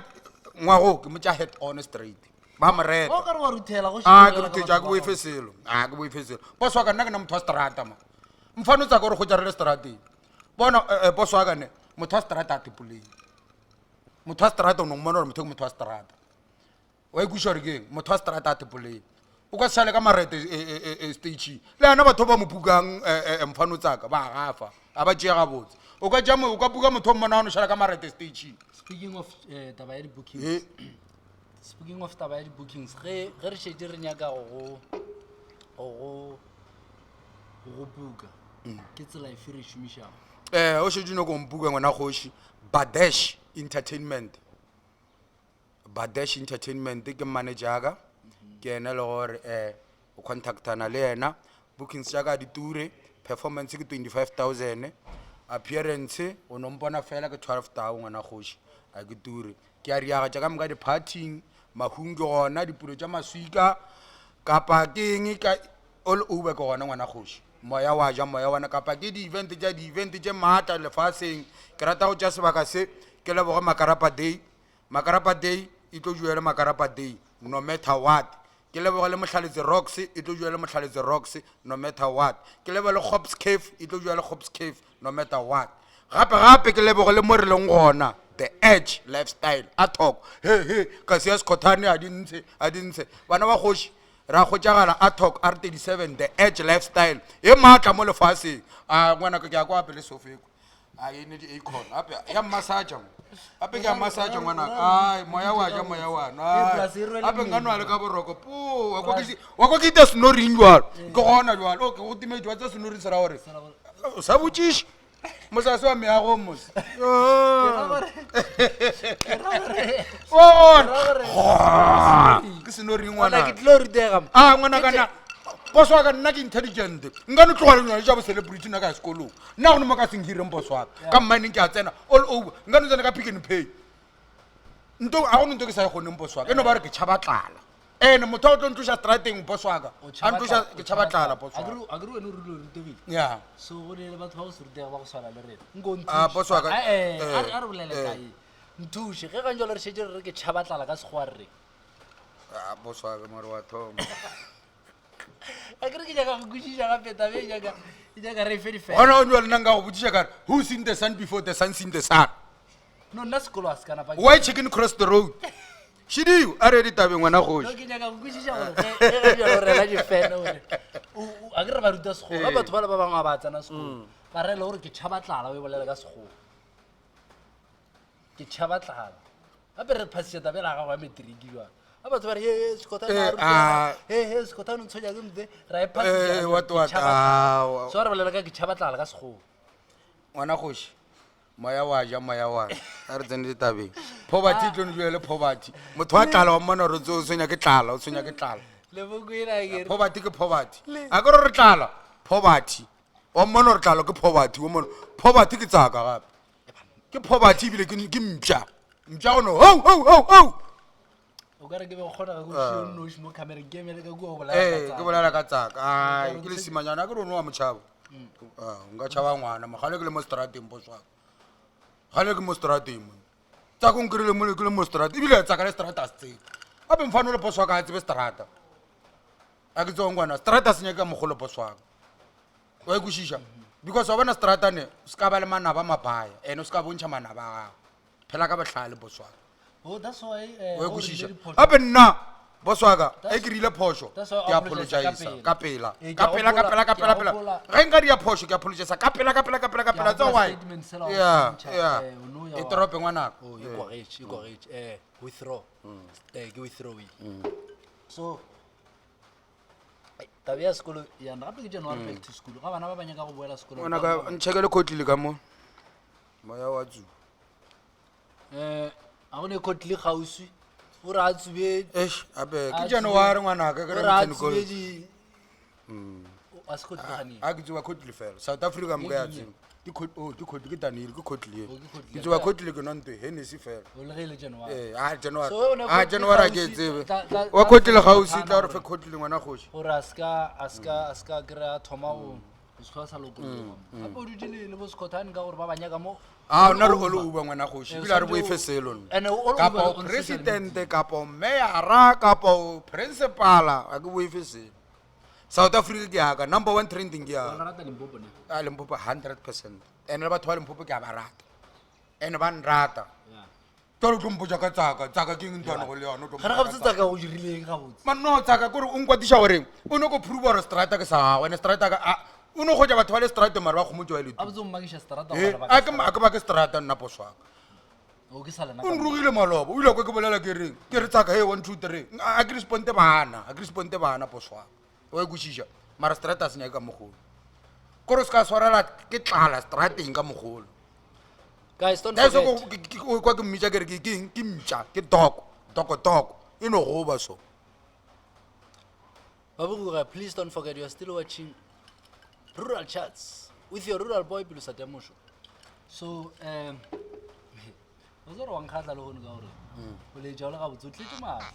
ngwago ke mo tša head on straight ba mo o reta ka re wa ruthela go a šetše ke bolela ka rutetša batho ke ba boife gago. selo a ke boife selo boss wa ka nna ke na motho wa strata ma mfano tsaka gore go tša re le strateng bona eh, eh, boss wa ka ne motho wa strata a tepoleng motho wa strata o no mmona gore motho ke motho wa strata wa ikweša gore ke eng motho wa strata a tepoleng o ka sešale ka marete e, e, e, e, stageng le yana batho ba mo pukang mfano tsaka ba gafa a ba tšea gabotse o ka tšea o ka puka motho o mmona o no šala ka marete stageng speaking of eh, taba ya di-bookings e speaking of taba ya di-bookings ge ge re šetše re nyaka go go go go go buka ke tsela efe re e šomišago um o šetše o nyako mpuka ngwana kgoši badesh entertainment Badesh Entertainment ke manager ya ka ke ena e le gore um o contactana le yena bookings tša ka di ture performance ke 25000 appearance o no mpona fela ke 12000 ngwana kgoši a ke ture ke a riaga tša ka moka di-partyng mahung ke gona dipulo tša maswika kapa ke eng ka all over ke gona ngwana kgoši moya wa ja moya wana kapa ke di-event tša di-event tše maatla lefaseng ke rata go tša sebaka se ke leboge makarapa day Makarapa Day e tlo dula e le Makarapa Day no matter what. Ke leboge le Mohlaletse Rocks, e tlo dula le Mohlaletse Rocks no matter what. Ke leboge le Hops Cave, e tlo dula le Hops Cave no matter what. Gape gape ke leboge le mo re leng gona, The Edge Lifestyle, a thoko. He he, ka sia sekhothane a di ntshe, a di ntshe. Bana ba kgoši, ra hwetšagala a talk R37, The Edge Lifestyle, e maatla mo lefaseng. A ngwanaka ke ya kwa gape le sofeko. A e ne di acorn gape ya mmasaja mo. Gape ke a masaja ngwanaka. Ai moya wa ja moya wa nwa. Ee, polase e rwele Gape nka nwa le mmele. ka boroko. Po, wa kwa ke se- wa kwa ke ita snoring jwalo. Ke gona jwalo. O ke go timetše wa tsa snoring se ra gore. O sa botšiše. Mosase wa meagong mose. O gona. Ke snoring Ngwana ngwanaka. ke tlo rutega mo. a ngwana ka nna boso wa ka nna ke intelligent nka no tloga lenyalo ja bo celebrity nna ka ya sekolong nna gone mo ka seng hireng boso wa ka ka mmineng ke a tsena all over nka no tsena ka pick and pay nto a gone nto ke sa e kgoneng boso wa ka e no ba re ke tšhaba tlala ene motho a o tlo ntloša strateng boso wa ka O a tšhaba ntloša tlala, ke o tšhaba tlala boso A wa ka. ke re wena o rile o rutegile ya so go ne le batho ba go se rutega ba go swana le rena nko o Ah, nthuše. boss wa ka- Ah, eh, eh, a re- a re bolele eh. ka ye nthuše ge gantši jalo re šetše re re ke tšhaba tlala ka sekgowa re reng Ah, boso wa ka more wa thoma a ke re ke nyaka go kwešiša gape tabe e nyaka e nyaka re e fe difela gona o jale nna nka go botsiša kare who seen the sun before the sun seen the sun no nna sekolo a se kana pa why chicken cross the road šidio a re ditabeng ngwana No, kgoši ke nyaka go kwešiša gore ge ge ga bjalo rela difene gore o- o- a ke re ba ruta sekgowa ga batho bale ba bangwe ga ba tsena sekolo ba rela gore ke tšhaba tlala o e bolela ka sekgowa ke tšhaba tlala gape re phasiša tabela ya gago ya matriki jang ga batho ba re he sekotane Eh, a rutega ah. he he sekotane o ntshwenya ke mpe ra e Eh, phasiša what, ke what, tšhaba ah, tlala. wa- So re bolela ka ke tšhaba tlala ka sekgowa ngwana kgoši moya wa ja moya wa a re tsene ditabeng poverty e tlo no dula le poverty motho wa tlala wa mmona gore o tse- o tshwenya ke tlala o tshwenya ke tlala leboko ena ke re poverty ke poverty a ke re re tlala poverty wa mmona gore tlala ke poverty wa mmona poverty ke tsaka gape ke poverty ebile ke ke mpša mpša go no ho ho ho ho o ka re ke be go kgona go šio nnoši mo camereng ke emele ka kua go bolela ee ka ke tsaka. bolela ka tsaka ai ke lesimanyana a ke re o ne wa motšhaba Ah, nka tšhaba ngwana mogale ke le mo strateng boswaka gale ke mo strateng mo tsaka o nkirile mo ke le mo strata ebile tsaka le strata a se tsebe gape mfane o le boswaka a tsebe strata a ke tseo ngwana strata se nyake ka mogolo boswaka wa e kwešiša because wa bona strata ne o se ka ba le manaba mabaya ene o se ka bontšha manaba a gago phela ka bohlale boswaka Oh, that's why, eh, wa e o kwešiša rile diphošo. gape nna boswaka e ke rile phošo That's why o ke a apologise ka apologisa pela. ka pela Ee, ke ka a pela ka gopola- pela ka ke a pela pela gopola- ge nka dia phošo ke apologisa ka pela ka pela ka pela ka Ke a pela tsa gopola why statement sela wa yeah se ntšha, yeah eh, o no ya e wa- torope ngwanaka Oh, e kwagetše, e kwagetše. Eh, withdraw. Eh, ke withdrawing. So, ai, taba ya sekolo yana gape ke January back to school. Ga bana ba ba nyaka go boela sekolong. ngwanaka ntšhekele cotlile ka mo moya wa tsuba Eh, a go ne cotlile kgauswi. O re a tsube eish ape A ke january ngwanaka ke o re re a Mthweni tsube College. di O- a se cotlile ganeng. a ke tsuba cotlile fela south africa moka ya tseba ke Cot- oh, ke Cot- ke danile ke cotlile Oh, ke Cotlile. ke tsuba cotlile ke nwa ntwe hennessy fela O le ge e le January. ee a january So, o ne a Cotlile january a ke e kgauswi, tsebe tla- tla- wa tla cotlile re fe gausi tla re gore- fe cotlile ngwana kgoši gore a ska a ska a ska kry-a thoma go go se sa lokologa gape o dutse le le bo sekhothane ka gore ba ba nyaka mo a nna re all over ngwana kgoši Eh, ebile a re o boife swanetše o- selo nna. And o all kapa over o on social presidente kapa o meyara kapa o principala a ke boife selo south africa ke yaka number one trending ke Wa yaka rata Limpopo ne a limpopo 100 percent and le batho ba limpopo ke a ba rata and ba nrata Yeah. jalo o tlo mpotsa ka tsaka tsaka ke eng nthwane go le yone o tlo gare mpotsa gabotse ka tsaka? tsaka go dirileng gabotse Man, no tsaka kore o nkwatiša goreng o ne ko prove gore strata ke sa gago ene strata ka a- o ne kgotsa batho ba le strata mare ba kgomotse ba le a botse o mmakiša strata Eh, gobane ba a ka ke a ke ba ke strata nna poswaka O ke sa lena o ka nrogile maloba o ile kwa ke bolela ke reng ke re tsaka he one two three a ke responte bana a ke responte bana poswaka o e kwešiša mara strata se nyake ka mogolo kore o se ka swarela ke tlala strateng ka mogolo Guys, don't That's forget. kwa ke mmitša ke re ke ke eng ke mpša ke doko doko doko e no goba so Babuguga, please don't forget you are still watching Rural Chats with your rural boy Pilusa Temusho. So, um, o tse re wa nkgatla le gone ka gore o letša o le gabotse o tletše maatla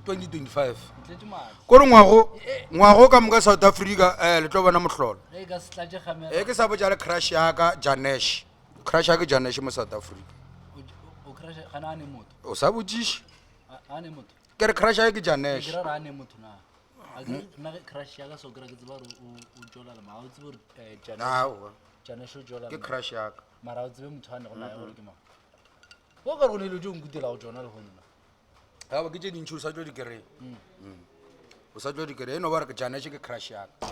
2025 o tletše maatla kore ngwago ngwago ka moka south africa um le tlo bona mohlolo ge e ka se tlatše kgamela e ke sa botša le crush yaka janesh crush yaka janesh mo south africa o crash gana a ne motho o sa botšiše a ne motho Ke re crush ya ke Janesh. Ke ra ra ne motho na. A ke nna ge crush ya ka so kry ke tseba gore o o jola le ma. O tsebe gore eh, Janesh. Aowa. Janesh o jola. Ke crush ya ka. Mara o tsebe motho a ne go naye gore ke mang. Bo ka re go ne dilo tše o nkutela go tšona lehono na. Aowa ke tše dintši o sa tlo di kry. O sa tlo di kry. E no ba gore ke Janesh ke crush ya ka.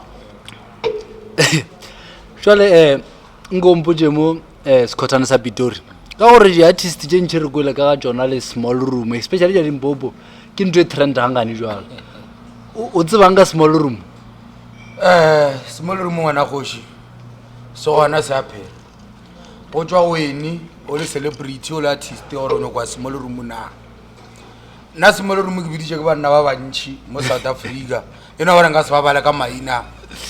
Jwale um nko o mpotše mo um sekhothane sa Pitori ka gore di-artist tše ntši re kwele ka ga tšona le small room especially tša Limpopo ke ntho e trendang gane jwale o o tsebang ka small room um small room ngwana kgoši se gona se a phela go tšwa wene o le celebrity o le artist gore o nyako ya small room na nna small room ke biditše ke banna ba bantšhi mo south africa e no gore nka se ba bale ka maina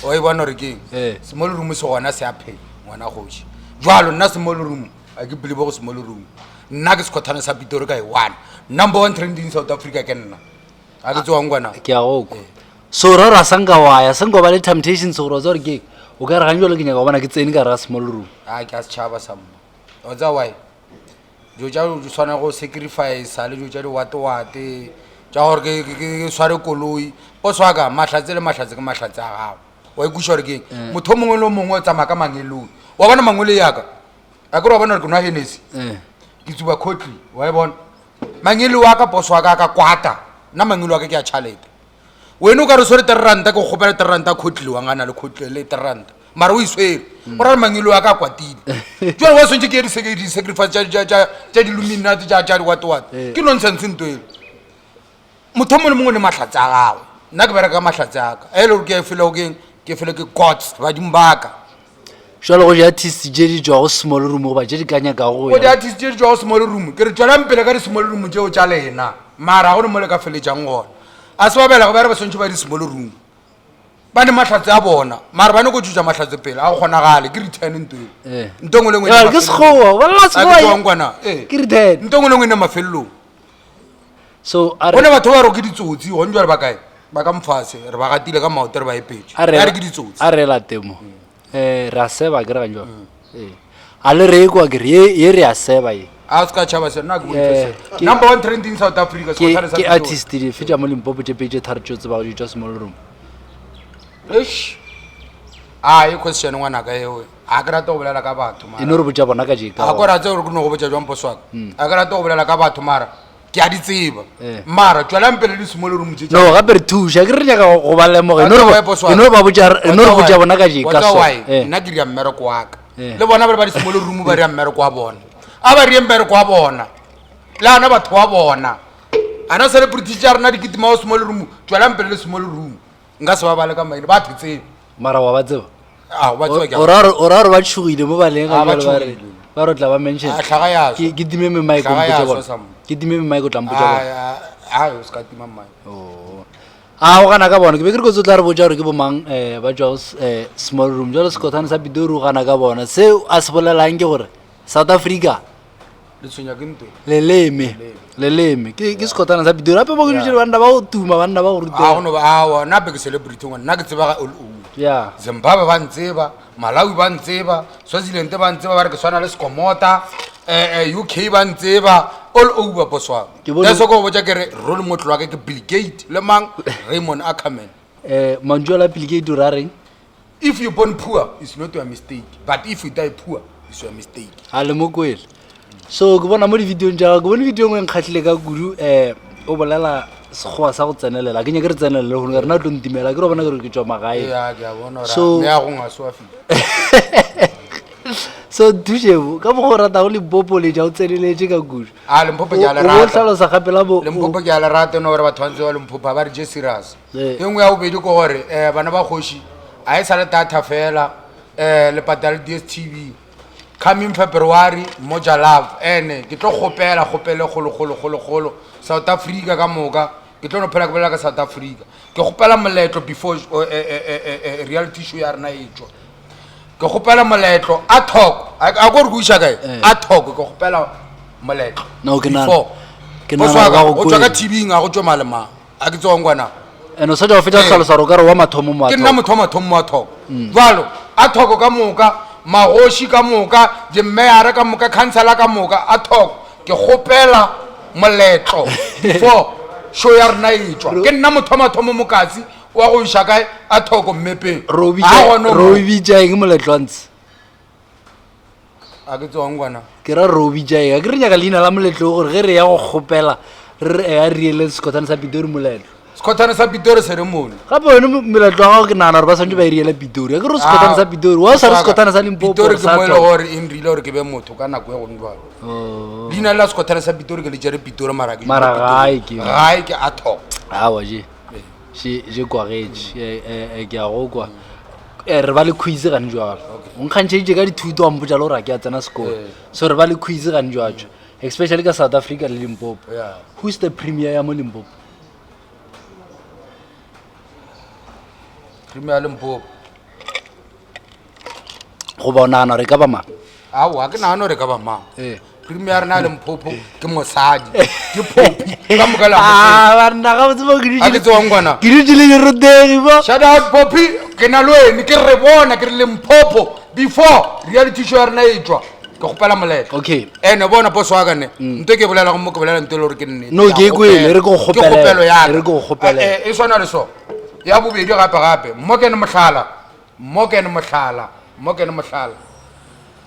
wa e bona gore keng Eh. small room se gona se a phela ngwana kgoši jalo nna small room a ke believe go small room nna ke sekhothane sa pitori ka e one number one trending south africa ke nna a ke tsewang kwana ke a go kwa so ra ra sanka wa ya sanka wa ba le temptations gore wa tseba gore ke o ka re gane jalo ke nyaka go bona ke tsene ka gare ga small room a ke a setšhaba sa mma wa tseba why dilo tša go tshwana go sacrifice le dilo tša diwatewate tša gore ke sware koloi poso wa ka mahlatse le mahlatse ke mahlatse a gago wa ikuša gore keng eh. motho o mongwe le o mongwe o tsamaya ka mangeloi wa bona mangwele yaka a kere wa bona gore ke nwa henesi eh. ke tsuba cotly wa e bona mangele wa ka poso wa ka ka kwata nna mangele wa ka ke a tšhalete wena o ka re swere tereranta ke go kgopela tereranta khotli wa ngana le khotli le tereranta mara o e swere o ra re mangelo a ka a kwatile jale wa swantse ke ye di-sacrifice tša di-luminati tša diwatewate Eh. ke nonsense nto ele motho o mongwe le mongwe le mahlatse a gagwe nna ke bereka ka mahlatse a ka e le gore ke fele keng ke fele ke gods badimo baka jalo go di-artist tše di tšwago small room goba tše di ka nyakago go di-artist tše di tšwago small room ke re tswelang pele ka di-small room tšeo tša lena mara go ne mo le ka feletšang gona a se ba belego ba re ba swantšhe ba di-small room ba ne mahlatse a bona mara ba ne ko tšutša mahlatse pele a go kgonagale ke return nto eo Eh. nto engwe le engwe ke sekgowa bolela sekgowa kwana ee ke return nto engwe le engwe e ne mafelelong so a go ne re batho ba re ke ditsotsi gone jale ba kae ba ka mofase re ba gatile ka maoto re ba epetse a re ya re ke ditsotsi a re la temo eh re a seba ke re ganjwa eh a le re kwa ke re ye ye re a seba ye a se ka tšhaba se nna ke Eh, bontse ke- number one trending south africa ke sekgothane sa ke Pitori. artist dife tša mo Limpopo tše pedi tše tharo tšeo tsebago di tšwa small room Eish. a e question ngwanaka eo a ke rate go bolela ka batho e mara no re botša bona ka jeka a ko rate gore ke no go botša jwang poswaka a ke rate go bolela ka batho mara ke a di tseba Eh. mara tswelang pele di simole room tše no gape re thuša ke re nyaka go ba lemoga e no re ba- e no ba botša e no re botša bona ka jeka so Eh. nna ke ria mmereko wa ka Eh. le bona ba re ba di simole room ba ria mmereko wa bona a ba rie mmereko wa bona le ana batho wa bona ana celebrity tša rena di kitima go small room tswelang pele le small room nka se ba bale ka maina ba the tsebe mara wa ba tseba a ba tseba ke o ra gore- o ra gore ba tšhogile mo baleng ga Ah, ba jalo ba re tšhogile. ba re o tla ba mention Ah, hlaga ya swa. ke ke time me mic o Hlaga ya mpotše swa bona sa mo. ke time me mic o tla mpotša bona a o se ka tima mmae Oh. a o gana ka bona ke be ke re kotsi o tla re botša gore ke bomang um ba tšwago um small room jalo sekothane sa pitori o gana ka bona seo a se bolelang ke gore south africa le tshwenya ke ntwe leleme leleme ke ke sekothane sa pitori gape mo ke dutše banna ba go tuma banna ba go a go rutega no ba awa nna be ke celebrity ngwana nna ke tseba ga all over ya zimbabwe ba ntseba malawi ba ntseba swaziland ba ntseba ba re ke swana le sekomota um uk ba ntseba all over boswana Ke bone- that's ko go botša ke re role model wa ka ke bill gate le mang raymond ackerman um mantšu a la pele ke e dira reng if you born poor it's not your mistake but if you die poor it's your mistake a le mo kwele so ke bona mo di-videong tša gago ke bone video e nngwe e nkgatlhile ka kudu um o bolela sekgowa sa go tsenelela ke nyake re tsenelele gone ka rena o tlo ntimela ke re o bona kere ke tswa magae ya ke a bona So- gore meagong ga se wa fihla so thušebo ka mokgwa o ratago limpopo le ja o tseneletše ka kudu a limpopo ke a le O- o rata hlalosa gape la bo limpopo ke a le rata no gore batho ba ntse ba limpopo ga ba re je serious Ee. e nngwe ya bobedi ke gore um bana ba kgoši a e sa le data fela um le patale d s t v coming february moja love ene ke tlo kgopela kgopele kgolo kgolo kgolo kgolo south africa ka moka ke tlo no phela ke bolela ka south africa ke kgopela moletlo before eh, eh, eh, eh, eh, reality show ya rena e tswa ke kgopela moletlo a thoko a a ko re ko iša kae a thoko ke kgopela moletlo No, ke nahana- Before. ke Boss nahana wa ka, ba go o tswa ka kwele. tv-ing a go tswe malemang a ke tsewang kwana and o sa tša go fetša Ee. hlalosa gore o ka re wa mathomo mo ke nna motho wa mathomo wa thoko jalo a thoko ka moka magoši ka moka dimmeyara ka moka councilor ka moka a thoko ke kgopela moletlo before show ya rena e tswa ke nna motho wa mathomo mokatsi wa go iša kae a thoko mmepeng Re o A bitša- gona re o mo. bitša eng moletlwantshe a ke tsewang kwana ke ra re o bitša eng a ke re nyaka leina la moletlo gore ge re ya go kgopela re re a riele sekhothane sa pitori moletlo sekhothane sa pitori ceremony gape wene moletlo wa gago ke nagana gore ba tshwanetse ba e riele pitori a ke re o sekhothane sa pitori wa o sa re sekhothane sa limpopo pitori or ke sa mo e le Tlokwe. gore e nrile gore ke be motho ka nako e gong jalo Oh. leina la sekhothane sa pitori ke le jere pitori mara ke Mara gae ke- gae ke a thoko awa je je je kwagetše Eh, eh, ke a go kwa Eh, re ba le quiz gane jalo o nkgantšheditše ka dithuto wa mpotša le gore a ke a tsena sekolo so re ba le quiz gane jwajo especially ka south africa le limpopo Yeah. who's the premier ya mo limpopo premier ya limpopo goba o nagana gore e ka ba mang aowa ke nagane gore e ka ba mang Ee. premier ya rena ya limpopo ke mosadi ke popi ka moka la Ah, banna gabotse mo ke a ke dutše- tsewang kwana ke dutše le dirutegi mo shout out popi ke na le wene ke re bona ke re limpopo before reality show ya rena e tswa ke kgopela moletlo Okay. ene bona poso wa kane nto ke bolelago mo ke bolela nto e le gore ke nnete No, Ke a ke e kwele, kgopela. e re ke go Ke kgopelele, kgopelo ya ka. e re ke go kgopelele. Ah, eh, e swana le so ya bobedi gape gape morgan mohlala morgan mohlala morgan mohlala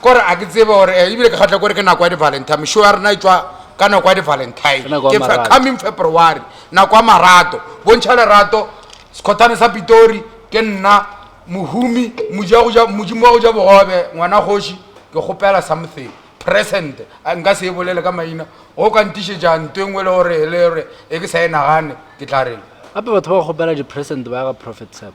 kore a ke tsebe gore eh, ebile ke kgatlha kore ke nako ya di-valentine show ya rena e tswa ka nako ya di-valentine Ka nako ya Ke fe- marato. coming february nako ya marato bontšha lerato sekhothane sa pitori ke nna mohumi moji wa go ja- modimo wa go ja bogobe ngwana kgoši ke kgopela something present A nka se e bolele ka maina go ka ntišetša nto e nngwe le gore e le gore e ke sa e nagane ke tla reng gape batho ba go kgopela di-present ba ya ga prophet sep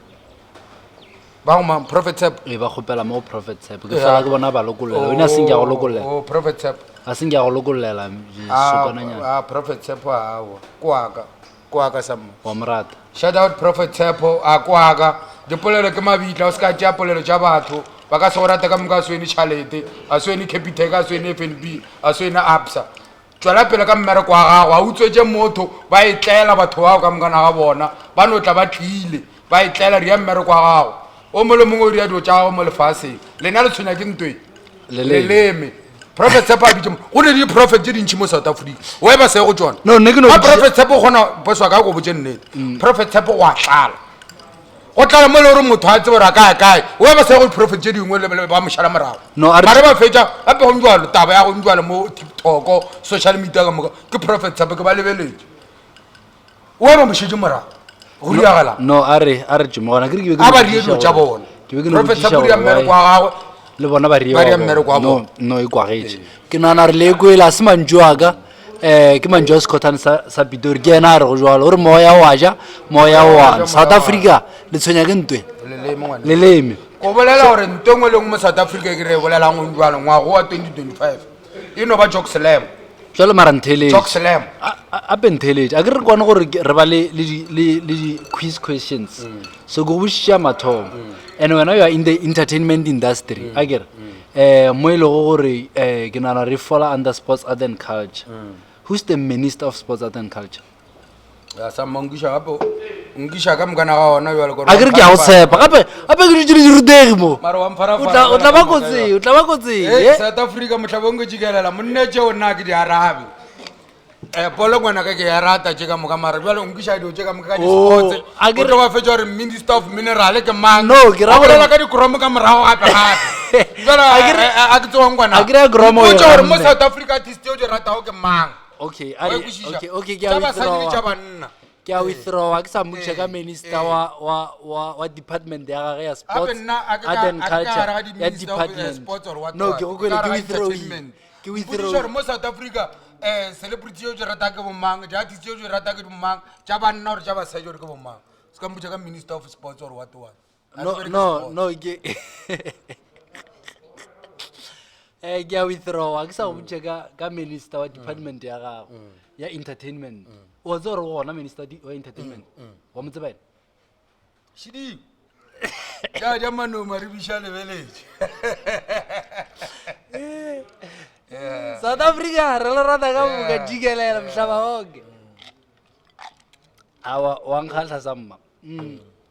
ba go mang prophet Tshepo? ee ba kgopela mo go prophet sep ke fela ke bona ba lokollela o ne a seng ke a go lokollela Oh, prophet Tshepo. a seng ke a go lokollela sokananyana Ah, prophet Tshepo awa kwaka kwaka samma wa morata shout out prophet tshepo a kwaka dipolelo ke mabitla o se ka tšea polelo tša batho ba ka se go rata ka moka a swene tšhalete a swene capitec a swene f n b a swene absa tswela pele ka mmereko wa gago a utswetse motho ba e tlela batho bao ka mokana ga bona ba no tla ba tlile ba e tlela ria mmereko wa gago o mongwe le mongwe o ria dilo tša gago mo lefaseng lena le tshwenya ke ntweng Leleme. leleme prophet tshepo a bitse mo go ne le di-prophet tse dintšhi mo south africa o e ba seye go tsona No, nna ke no Ga botšiša- prophet tshepo o kgona poswa ka ko botse nnete prophet tshepo go a tlala go tlala mo e le gore motho a tsebe gore a kae kae o ba sa go di-prophet tse dingwe ba mošala morago No, a re- mare ba fetša gape go jalo taba ya go jalo mo tiktok social media ka moka ke prophet tshepo ke ba lebeletse o ba mošetse morago go diagala no a re a re tšome gona ke re ke be ke a no ba die botšiša dilo tša gore- bona ke be ke no prophet botšiša tshepo o dia gore mmereko why- wa gagwe le bona ba rie Ba rie wa bona. mmereko wa No, bona. no e kwagetše ke nagana re le kwele a se mantšu a ka um ke mantšu a sekhothane sa sa pitori ke ena a re go jalo o re moya wa ja moya wa ja, nwa. south moya wa africa le tshwenya ke ntwe Leleme ngwana. leleme ko bolela gore nto engwe le nngwe mo south africa ke re e bolelang go jalo ngwago wa 2025 e no ba jock slam jalo mara ntheletše jock slam ape ntheletše a ke re kwane gore ke- re ba le le di- le le di-quiz questions so ke go bošiša mathomo and wena you are in the entertainment industry a kere um mo e lego gore um ke nagana re fall under sports art and culture who's the minister of sports art and culture Ya, sa mma nkiša gape nkiša ka mokana ga ona jalo a ke re ke a go tshepa gape gape ke dutse le dirutegi mo Mara wa mpharafara O tla- o tla ba jwalo ka moka kotseng o tla ba kotseng Hey, eh? south africa motlhabong ke tšikelela monne tšeo nna ke di arabe um polo ngwana ka ke ya rata tše ka moka mara jale nkiša dilo tše ka moka ka Oh, di-sports a ke o re- tlo ba fetša gore minister of mineral ke mang No, ke ra Ba gore- bolela ka dikromo ka morago gape gape jale A ke re- a ke tsewang kwana a ke re a kromo o e Mpotše gore mo ganne. south africa artist teo di ratago ke mang okay Wa a e re- kwešiša? okay okay ke a Tša basadi le tša withdrawa banna ke a withdrawa ke sa mmotšiša ka minister wa wa wa wa department ya gagwe ya gape sports nna a ke art ka- and a ke ka culture gare ga ya di-minister of, eh, department sports or what no what. ke go Ke kwele ka ke gare ga withdrawile entertainment. ke Mpotšiša withdraw gore mo south africa um celebrity eo di rata ke bomang di-artist eo di rata ke bomang tša banna gore tša basadi gore ke bomang se ka mpotša ka minister of sports or what what A no ke bereke no sports. no ke eh ke a withdrawa ke sa go botšiša ka ka minister wa department ya gago ya entertainment o tseba gore gona minister wa entertainment wa mo tseba ena Šidimo. ja ja manoma re biša lebeletše south africa re le rata ka moka jikelela mohlaba oke awa wa nkgatlha sa mma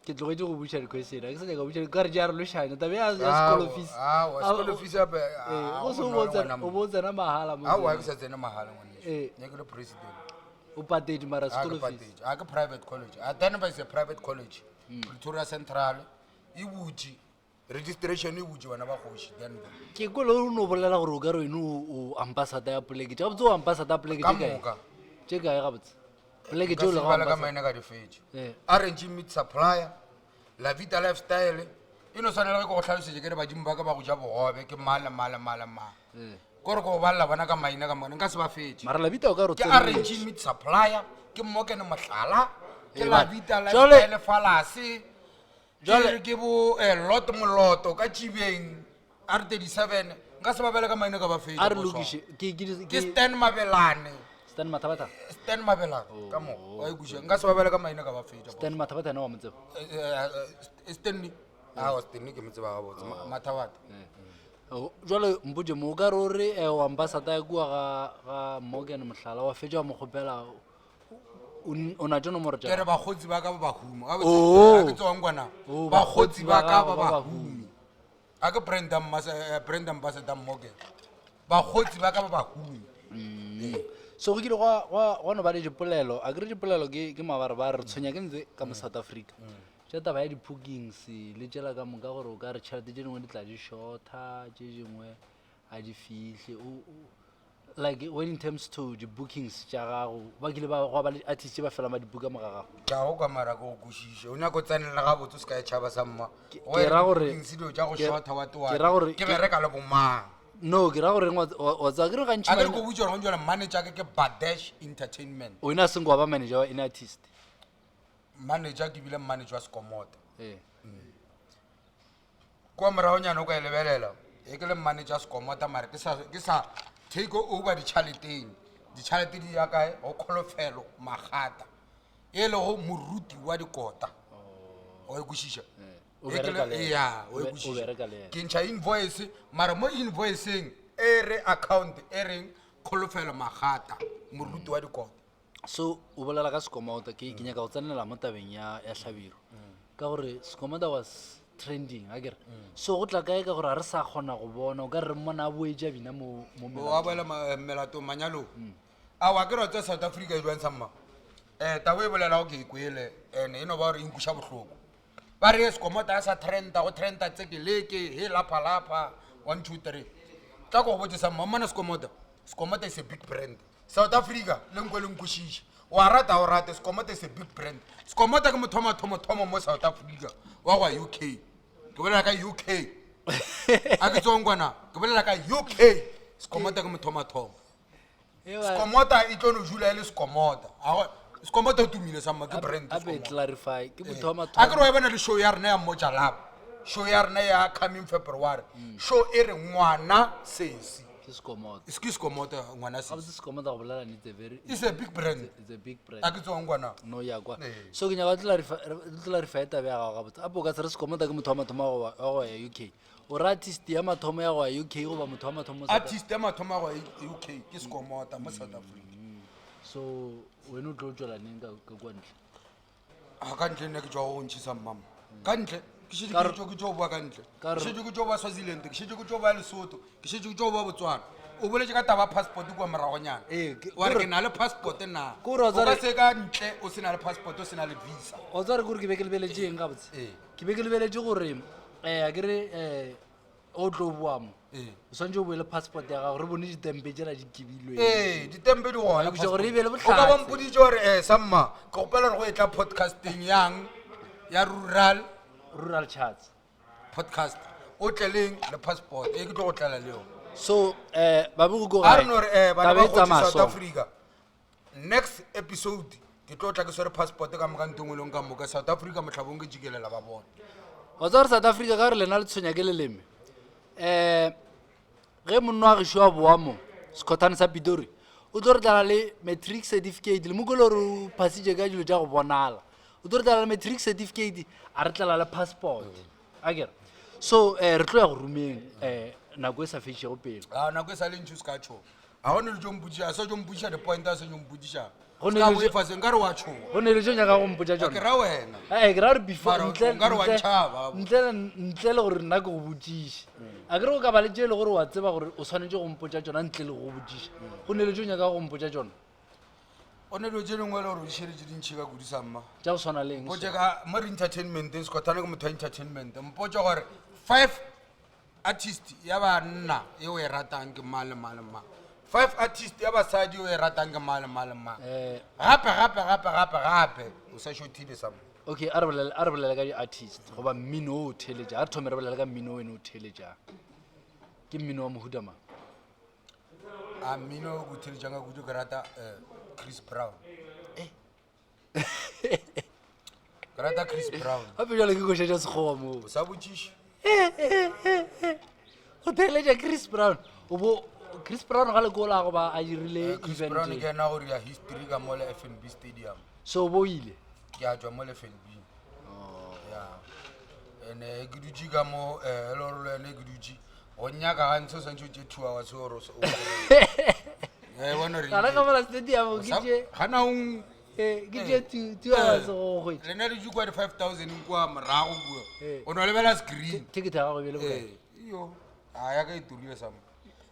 Ke tlogetše go buša di-question a ke sa nyaka go buša ka re ja re lošanya tabe ya ya sekolo fees Aowa, Ah, sekolo fees hape, eh, ah, o se go o bo bonolo tsena- ngwana o bo tsena mahala mo aowa tseleng. ke sa tsene mahala ngwaneso Eh. ne ke le president O patedi mara A ke sekolo fees. patetse a ke private college a Denver is a private college Pretoria Central e butše registration e butše bana ba kgoši Denver Ke kwele o no bolela gore o ka re wena o ambassador ya poleke. Tša gabotse o ambassador ya poleke Ka tše kae? moka. Tše kae gabotse? Poleke Nka tše o se lego bala ka ambassador. maina ka di fetše Eh. Orange meat supplier La Vita lifestyle e no swanela ge ke go hlalosetše ke re badimo ba ka ba go ja bogobe ke mang le mang le mang le mang Eh. kore ke go balela bona ka maina ka mone nka se ba fetše Mara La Vita o ka re o ke tsene Orange meat supplier ke Morgan Mohlala ke Eh, La ba- Vita Jwale- lifestyle falase Jwale- ke re ke bo eh, lot moloto ka tšibeng r 37 nka se ba bele ka maina ka ba fetša A re boswa. lokiše. Ke ke ke ke stan mabelane Stan Mathabatha. stan mabelane ka mo wa e kwešiša nka se ba bele ka maina ka ba fetša Stan Mathabatha ena wa mo tseba. stanley ao stanley ke mo tseba gabotse mathabatha Oh, Jwale mpotše mo o ka re o re eh, o ambassador ya kua ga ga Morgan Mohlala wa fetša wa mo kgopela o n- o na tše nomoro tša ke re bakgotsi ba ka ba bahumi Oh. ke tsewang kwana Oh, bakgotsi ba ka ba ba bahumi a ke brand ambassador Morgan bakgotsi ba ka ba bahumi so go kile gwa no ba le dipolelo a kere dipolelo ke ke mabarebare re tshwenya ke ntse ka mo south africa tša taba ya di-bookings le tšela ka moka gore o ka re tšhelete tše dingwe di tla di shorta tše dingwe a di fihle like when in terms to di-bookings tša gago ba kile ba gwa ba le artist tše ba felang ba di-booka mo ga gago ke a go kwa mara ke go kwešiše o nyako tsenela gabotse o se ka e tšhaba sa mma ke ra gore- dilo tša go ke- shorta wa ke ra gore- ke bereka le bomang no ke ra goreng wa tseba ke re gantši a ke re ko botse gore gong jale manager ke ke badesh entertainment wena a senko wa ba manager wa any artist manager ke bile manager wa sekomota ee kua moragonyana o ka e lebelela e ke le manager wa sekomota mare ke sa ke sa take over ditšhaleteng ditšhalete di ya kae go kholofelo magata e lego moruti wa dikota o e kwešiša O E ke bereka le yena. ya, o O e be- o kwešiša. bereka le yena. ke ntšha invoice mara mo invoiceng e re account e reng kholofelo magata moruti wa dikota so o bolela ka sekomota ke ke nyaka go tsenela mo tabeng ya ya hlabiro ka gore sekomota was trending a kere so go tla kae ka gore ga re sa kgona go bona o ka re re mmona a boetše a bina mo mo wa boela melatong manyalong a wa ke re wa tseba south africa e jwang samma um tabo e bolelago ke e kwele and e no ba gore e nkuša bohloko ba re sekomota a sa trenda go trenda tsekeleke he lapha-lapha 1 2 3 tla ko go botse samma mmana sekomota sekomota is a big brand south africa le nkwe le nkwešiše wa rata o rate sekomota is a big brand sekomota ke motho wa mathomo-thomo mo south africa wa go ya uk ke bolela ka uk a ke tsong kwana ke bolela ka uk sekomota ke motho wa mathomo Skomota e tlo no dula e le Skomota. A go- Skomota o tumile samma ke brand a be Skomota. clarify ke motho wa A ke re mathomo wa e bona le show ya rena ya Moja Love. Show ya rena ya coming February. Show e re ngwana sesi. ke sekomota Ke Skomota ngwana sesi. gabotse sekomota go bolela nnete very It's a big brand. it's a big brand A ke tsong kwana. no ya kwa Ee. so ke nyaka go clarify taba ya gago gabotse apo o ka se re sekomota ke motho wa mathomo wa go wa go ya uk o re artist ya mathomo ya go ya uk goba motho wa mathomo South Artist ya mathomo ya go ya UK ke Skomota mo South Africa. so wena o tlo tswela neng ka ka kwa ntle A ka ntle nna ke tswa go go ntšhisa mmama. Ka ntle ke šetše ke tšo ke tšo boa ka ntle. Ka Ke re- šetše ke tšo boa Swaziland, ke šetše ke tšo boa Lesotho, ke šetše ke tšo boa Botswana. O boletše ka taba ya passport kua moragonyana. Ee, ke- Wa re kore- ke na le passport na. Kore wa O ka tseba re- se ka ntle o se na le passport o se na le visa. o tsare kore ke be ke lebeletše eng gabotse Ee. ke be ke lebeletše gore um a kere um o tlo boa mo Ee. o swantse o boe le passport ya gago re bone ditempe tsela di kibilweng Ee, ditempe di gona. Ke gore e be le O ka ba bohlatse. mpoditše gore eh samma ke gopela gore go e tla podcasting yang ya rural rural charts podcast o tle leng le passport e ke tlo go tlela le yone. so um babego ko a re no re eh bana taba ba e kgotsi tsamaya south so africa next episode ke tlo tla ke swere passport ka moka ntho e nngwe le nngwe ka moka south africa mohlabong ke jikelela ba bona wa tseba gore south africa ka gore lena le tshwenya ke leleme um ge monna wa gešo wa boa mo sekhothane sa pitori o tlo re tlala le matric certificate le mokole gore o phasitše ka dilo tša go bonala o tlo re tlala le matric certificate a re tlala le passport a kere so um re tlo ya go romeng um nako e sa fetšego pele a nako e sa le ntši o se ka tshoga a go ne le tso mpotšiša a se tso mpotšiša di-point a se tso mpotšiša Go ne Ska le tšo- boifa se nkare wa tshoga go ne le tšo nyaka go mpotša A ke tsona ra wena ee ke ra gore before Mara ntle- nkare wa ntle- ntšhaba. ntle le- ntle le gore nna ke go botšiše a kere go ka ba le tše e le gore wa tseba gore o swanetše go mpotša tsona ntle le go botšiša go ne le tšo nyaka go mpotša tsona. O ne dilo tše dingwe e le gore o di šeletše di ntšhi ka kudu sa mma. Tša go swana le eng? Mpotše ka mo re entertainmenteng, Sekhothane ke motho wa entertainment. Mpotše gore five artist ya banna e o e ratang ke mang le mang le mang. Five artist ya basadi e o e ratang ke mang le mang le mang. Eh. Gape gape gape gape gape o sa šothile sa mma. Okay, a re bolele a re bolele ka di-artist goba mmino o o theeletšang. A re thome re bolele ka mmino o wena o theeletšang. Ke mmino wa mohuta mang? A mmino o ke o theeletšang ka kudu ke rata eh, Chris Brown. Eh. Ke rata Chris Brown. Gape jalo ke koša tša sekgowa moo. O sa botšiše. O theeletša Chris Brown. O bo Chris Brown ga le ko la goba a dirile Eh, Chris event. Brown ke ena gore ya history ka mo le FNB Stadium. So o bo ile. Ke a tšwa mo le FNB. Ya. Ene ke dutše ka mo eh e le gore le wena ke dutše go nyaka gantsi o swantse o tše two hours gore o Eh, bona re Gana ka mola stadium ke tše gana o eh, ke tše two hours go hwetša. lena le dutše kwa di 5000 kwa morago kua Eh. o no lebela screen Ticket ya gago e be le bokae? Eh, iyo a ya ka e turile sama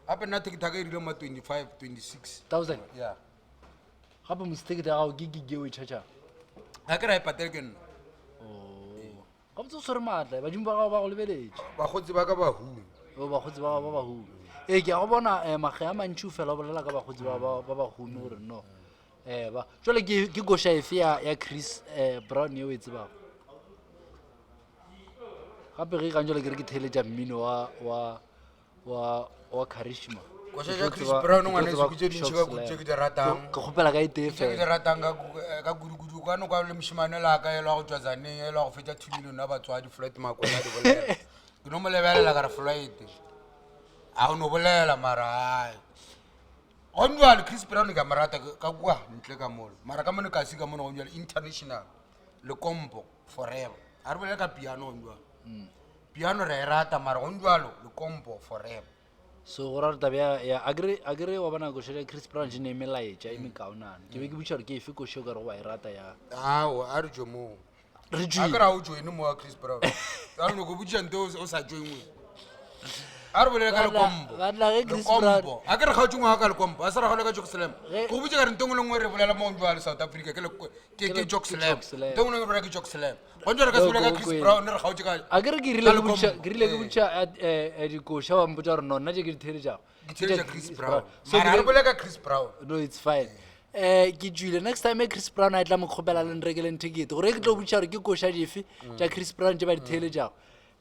gape nna ticket ya ka e rile ma 25 26 Thousand. ya Gape mos ticket ya gago ke gig e o e charge-ang. ga ke ra e patele ke nna Gabotse o swere maatla, badimo ba gago ba go lebeletše. Bakgotsi ba ka ba humi. O bakgotsi ba gago ba ba humi. Ee, ke a go bona um makge a mantši o fela o bolela ka bakgotsi ba ba ba ba humi gore no. Um ba jwale ke ke koša efe ya ya Chris um Brown ye o e tsebago? Gape ge gantši jwale ke re ke theeletša mmino wa wa wa wa Charisma. Koša Ke tša tlo Chris tseba- Brown ke tlo ngwaneso tseba ke tše dintši Shock ka kudu tše Slam. ke di ratang. Ke kgopela ka e tee Tše ke di fela. ratang ka ku- eh, ka kudu-kudu kwano kwa le mošemane la ka elwa go tšwa Tzaneen elwa go fetša 2 million ya batswadi Floyd Makwena a di bolela. Ke no mo lebelela ka re Floyd a o no bolela mara ai. Gone jwale Chris Brown ke a mo rata ka ka kua ntle ka mola mara ka mono kasi ka mono gone jwale international lekompo forever. A re bolele ka piano gone jwale. Piano re a e rata mara gone jwalo lekompo forever. So go ra gore taba ya ya akere akere wa bona koša ya Chris Brown e ne e melaetša e mekaonana. Ke be ke botša gore ke efe koša o ka rego wa e rata ya. Aowa a re tšwe moo. Re A tšwile. ke ra o joine mo wa Chris Brown. Ka no go botša nto o sa joinwe. A re bolele ka Banna- lekompo. banna ge Chris Brown- Lekompo. A ke re kgaotše ngwaga ka lekompo. A se ra kgaola ka Jock Slam. Ge- Go botša ka re nto nngwe le nngwe re bolela mo jwale South Africa ke le ke ke le- Jock ke Slam. Jock Slam. Nto nngwe le nngwe re bolela ke Jock Slam. Gone jwale re ka se bolele ka Go- Chris go- Brown re kgaotše ka A ke re ke rile ka ke botša lekompo. ke rile ke Ee. botša eh, eh, dikoša wa mpotša gore no nna tše ke di theeletšago. Ke theeletša Chris Brown. So Mara ke a re be- bolele ka Chris Brown. No it's fine. Eh ke tšwile next time e Chris Brown a tla mo kgopela le nrekeleng ticket gore ke tlo botša gore ke koša dife tša Chris Brown tše ba di theeletšago.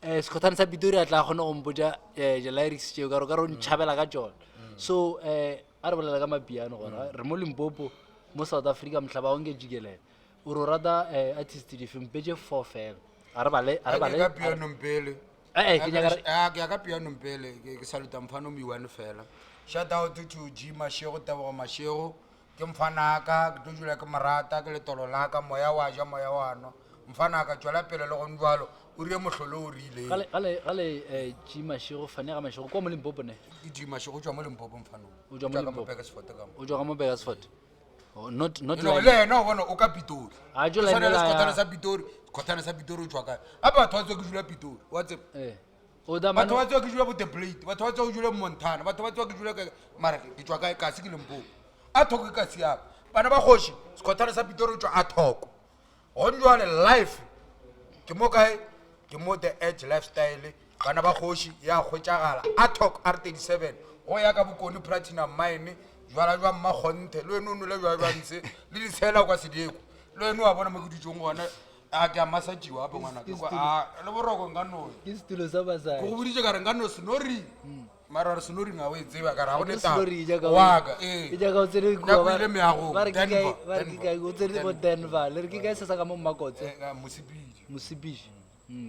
Eh Sekhothane sa Pitori a tla kgona go mpotša eh di-lyrics tšeo ka gore ka re o ntšhabela ka tšona. So eh a re bolela ka mapiano gona re mo Limpopo mo South Africa mohla ba onke jikelele. O re o rata eh artist dife mpetše four fela. A re bale a re A ke bale. ka pianong pele. Eh, eh, ke nyaka re- Ah, ke ya ka pianong pele ke ke saluta mfano mi-one fela shout out to G Mashego Tebogo Mashego ke mfanaka ke tlo dula ke mo rata ke letolo la ka moya wa ja moya wa nwa mfanaka tšwela pele le gone jalo o rie mohlolo o rileng Gale gale gale eh G Mashego Fane ga Mashego kwa mo Limpopo ne. ke G Mashego o tšwa mo Limpopo mfanong O tšwa mo ka mo Limpopo. Burgersfort ka mo O tšwa ka mo Burgersfort. Oh, not not You know, like le yena o bona o ka Pitori A tšo Ke tshwana le line sekhothana ya- sa Pitori sekhothana sa Pitori o tšwa kae gape batho ba tswa ke dula Pitori wa tseba Eh. O da batho mane ba tswa ke dula bo the blade batho ba tswa ke dula montana batho ba tswa ke dula kae mara ke tšwa kae kasi ke Limpopo a thoko ke kasi yaka bana ba kgoši sekhothana sa Pitori o tšwa a thoko gone jwale life ke mo kae ke mo the edge lifestyle bana ba kgoši ya kgwetšagala a thoko r 37 go ya ka bokone platinum mine jwala jwa mmakgonthe le wene o nole jwa jwa ntshe le ditshela kwa sedeko le wene wa bona mo ke dutseng gona a ke a masajiwa gape ngwana ke kwa a le boroko nka noya ke setulo sa ke basadi. go boditse ka re nka no snoring mara re snoring ga o e tseba ka re ga go ne Ke snoring taba jaaka o- waka ee e jaaka o tsene kua Nako ba- ile meagong, ba re ke kae- Denver, ba re ke Denver, kae, o tsene ko Denver le re ke kae se sa ka mo Mmakotse Eh, ka mosepedi mosepedi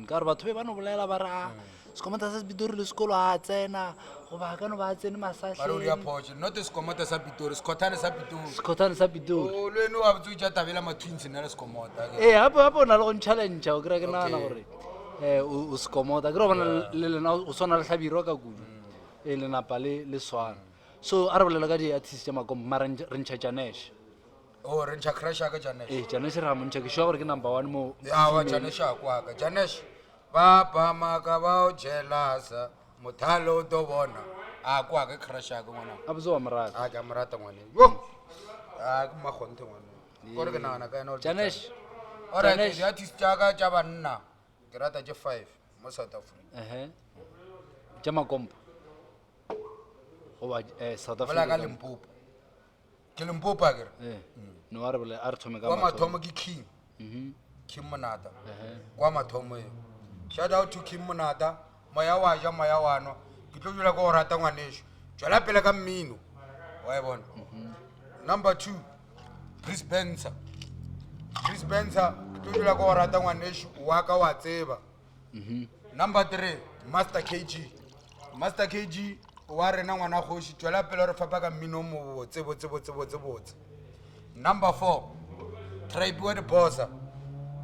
ka gore batho be ba no bolela ba re a sekomota sa sepitori le sekolo a tsena goba a ka no ba a tsene ba re o dia masahleng phoše not sekomota sa pitori sekhothane sa pitori sekhothane sa pitori O, le wene wa botse o tša tabela ma-twins nna le sekomota ke. ee gape gape o na le go ntšhalentšha o kry-a ke nagana Okay. gore um o sekomota ke re o bona le lena o swana le hlabirwa ka kudu ee lenapa le le swana so a re bolela ka di-artist tša makompo mara re ntšha janesh o re ntšha crash ya ka janesh ee janesh re ga mo ntšha ke sure gore ke number one mo awa janesh a kwaka janesh ba pamaka ba o jelasa mothalo o to bona a kwaka crash ya ka ngwana a botse wa morata a ke a mo rata ngwane yo A ke mmakgonthe ngwana kore ke nagana ka ena all the time. Janesh. Alright, Janesh. di-artist tša ka tša banna ke rata tše five mo South Africa. Ehe. Tša makompo. Goba South Bolela ka Africa. Limpopo. Ke Limpopo akere? Eh. No a re bole a re thome ka Kwa mathomo. mathomo ke King. King Monata. Kwa mathomo eo. Shout out to King Monata. Moya wa ja moya wa nwa. Ke tlo dula ke go rata ngwaneso. Tšwela pele ka mmino. Wa e bona. Number 2 Chris Spencer. Chris Spencer ke tlo dula ke go rata ngwaneso wa ka wa tseba. Number 3 Master KG. Master KG wa rena ngwana kgoši tšwela pele re fapa ka mmino o mobotse botse botse botse botse. Number 4 Tribe wa Dibosa.